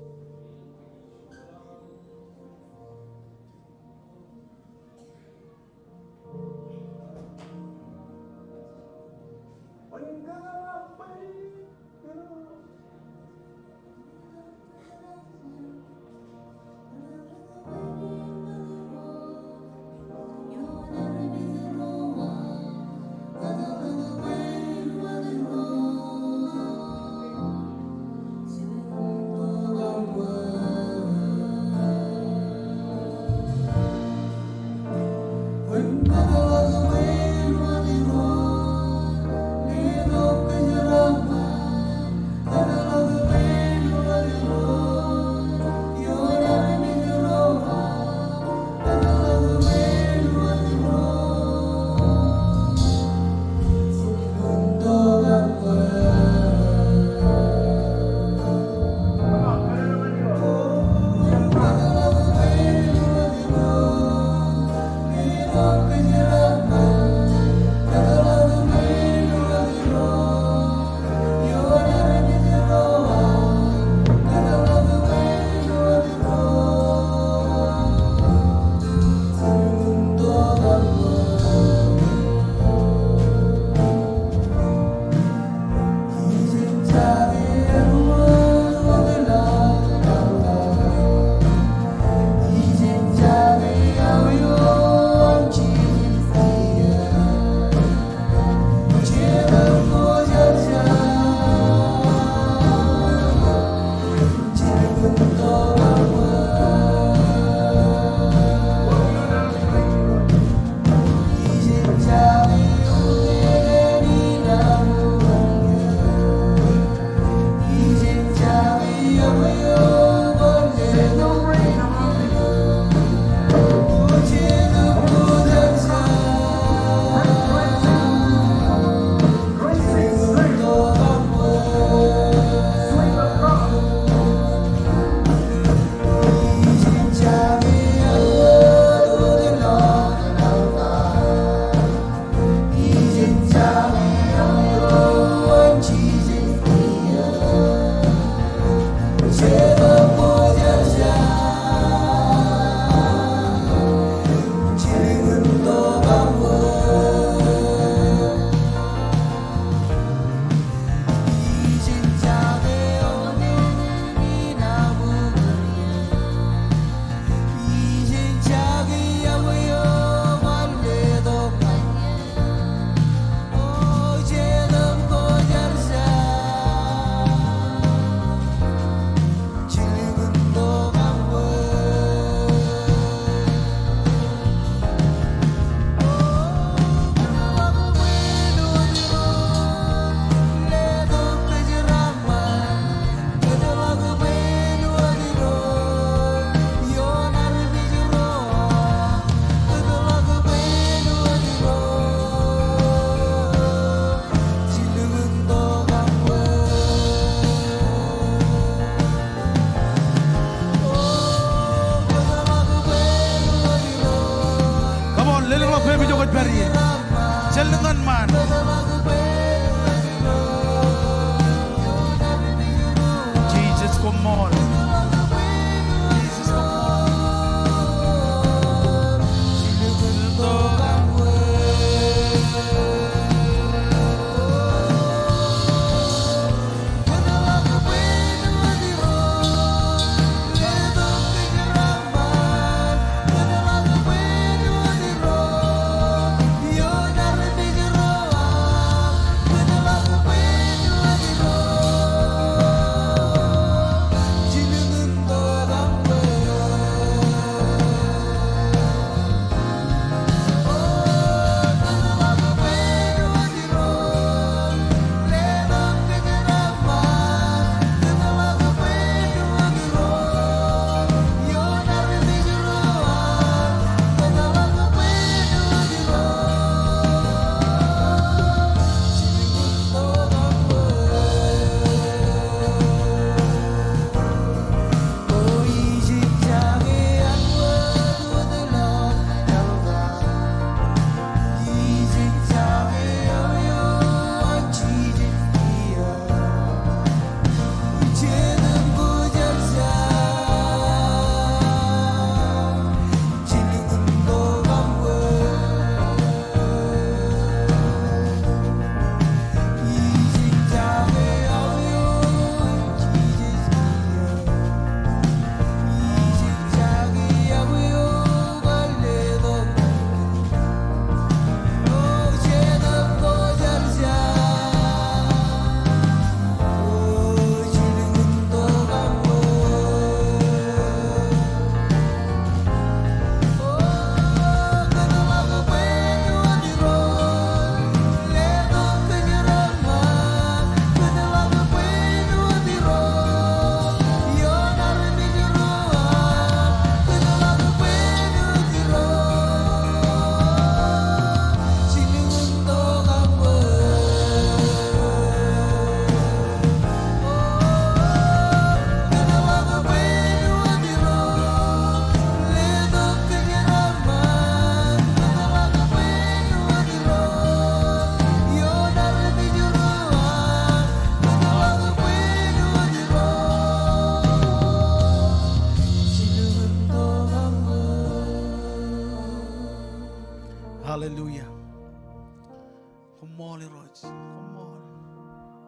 Irooj. Koṃṃool.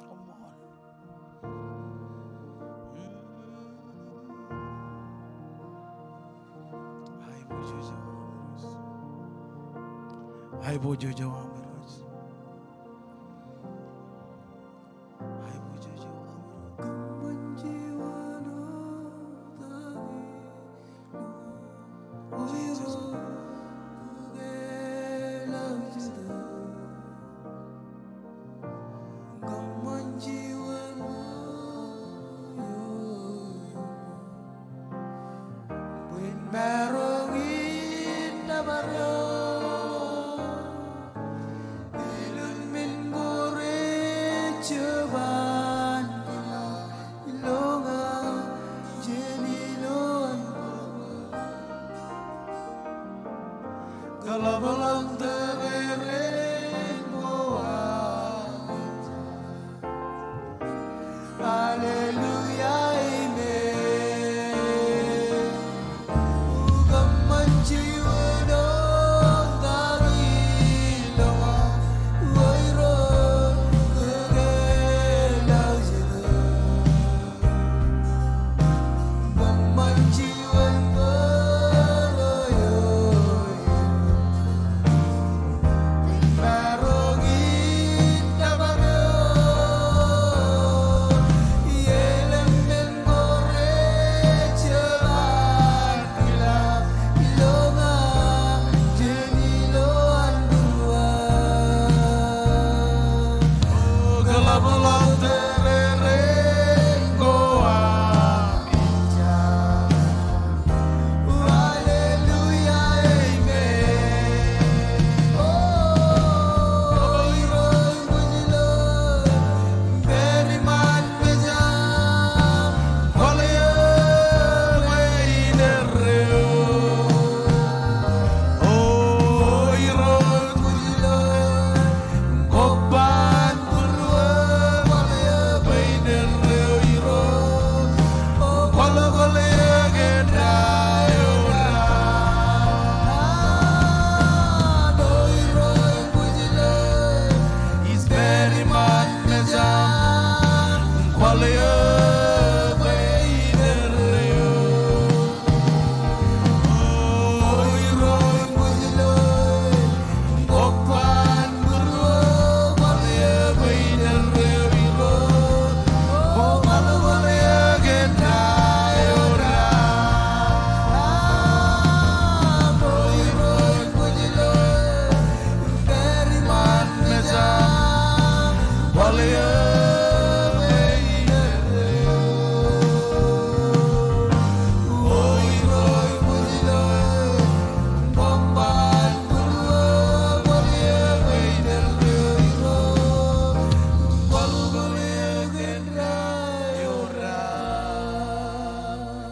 Koṃṃool. Mm. Aiboojoj eo aṃ Irooj. Aiboojoj eo aṃ Irooj.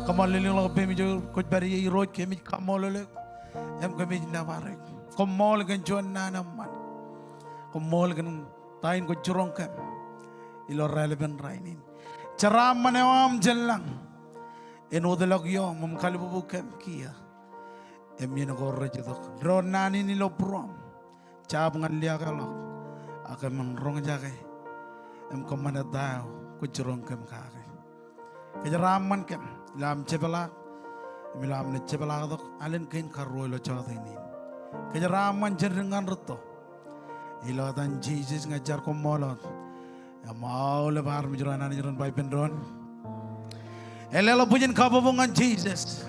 Koṃṃool lelōñḷọk ippemi, kwōj pād ie Irooj, kōmij kaṃṃoolol eok im kōmij nōbar eok. Koṃṃool kōn juon naan eṃṃan. Koṃṃool kōn ta in kwōj jiroñ kōm ilo raelepin rainin. Jeraaṃṃan eo aṃ jān lañ en wōtlọk ioom im kalbubu kōm kiiō im iien ko rej itok. Doon naan in ilo būruōm, jab ñan liaakḷọk ak kōmin roñjake im kōṃṃane ta eo kwōj jiroñ kōm kake. Kōjeraaṃṃan kōm ilo am jepḷaak im ilo am naaj jepḷaaktok alen kein karuo ilo jota in. Kōjeraaṃṃan jān dik ñan rūtto. Ilo etan Jisōs ña ij jar koṃṃool wōt im aolep armej ro an Anij ren ba ippān doon, e leḷọk bwijin kabbokbok ñan Jisōs.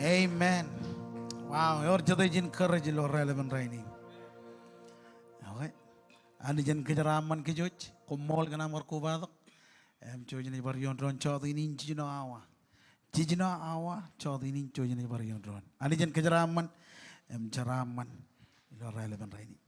Amen. Wow, ewōr jete ijin kōrā ilo raelepin rainin. Okay. Anij en kōjeraaṃṃan kōj wōj, koṃṃool kōn aṃ kar kobatok. Im jouj im bar ioon doon jota in jiljino awa. Jiljino awa, jota in jouj im bar ioon doon. Anij en kōjeraaṃṃan im jeraaṃṃan ilo raelepin rainin.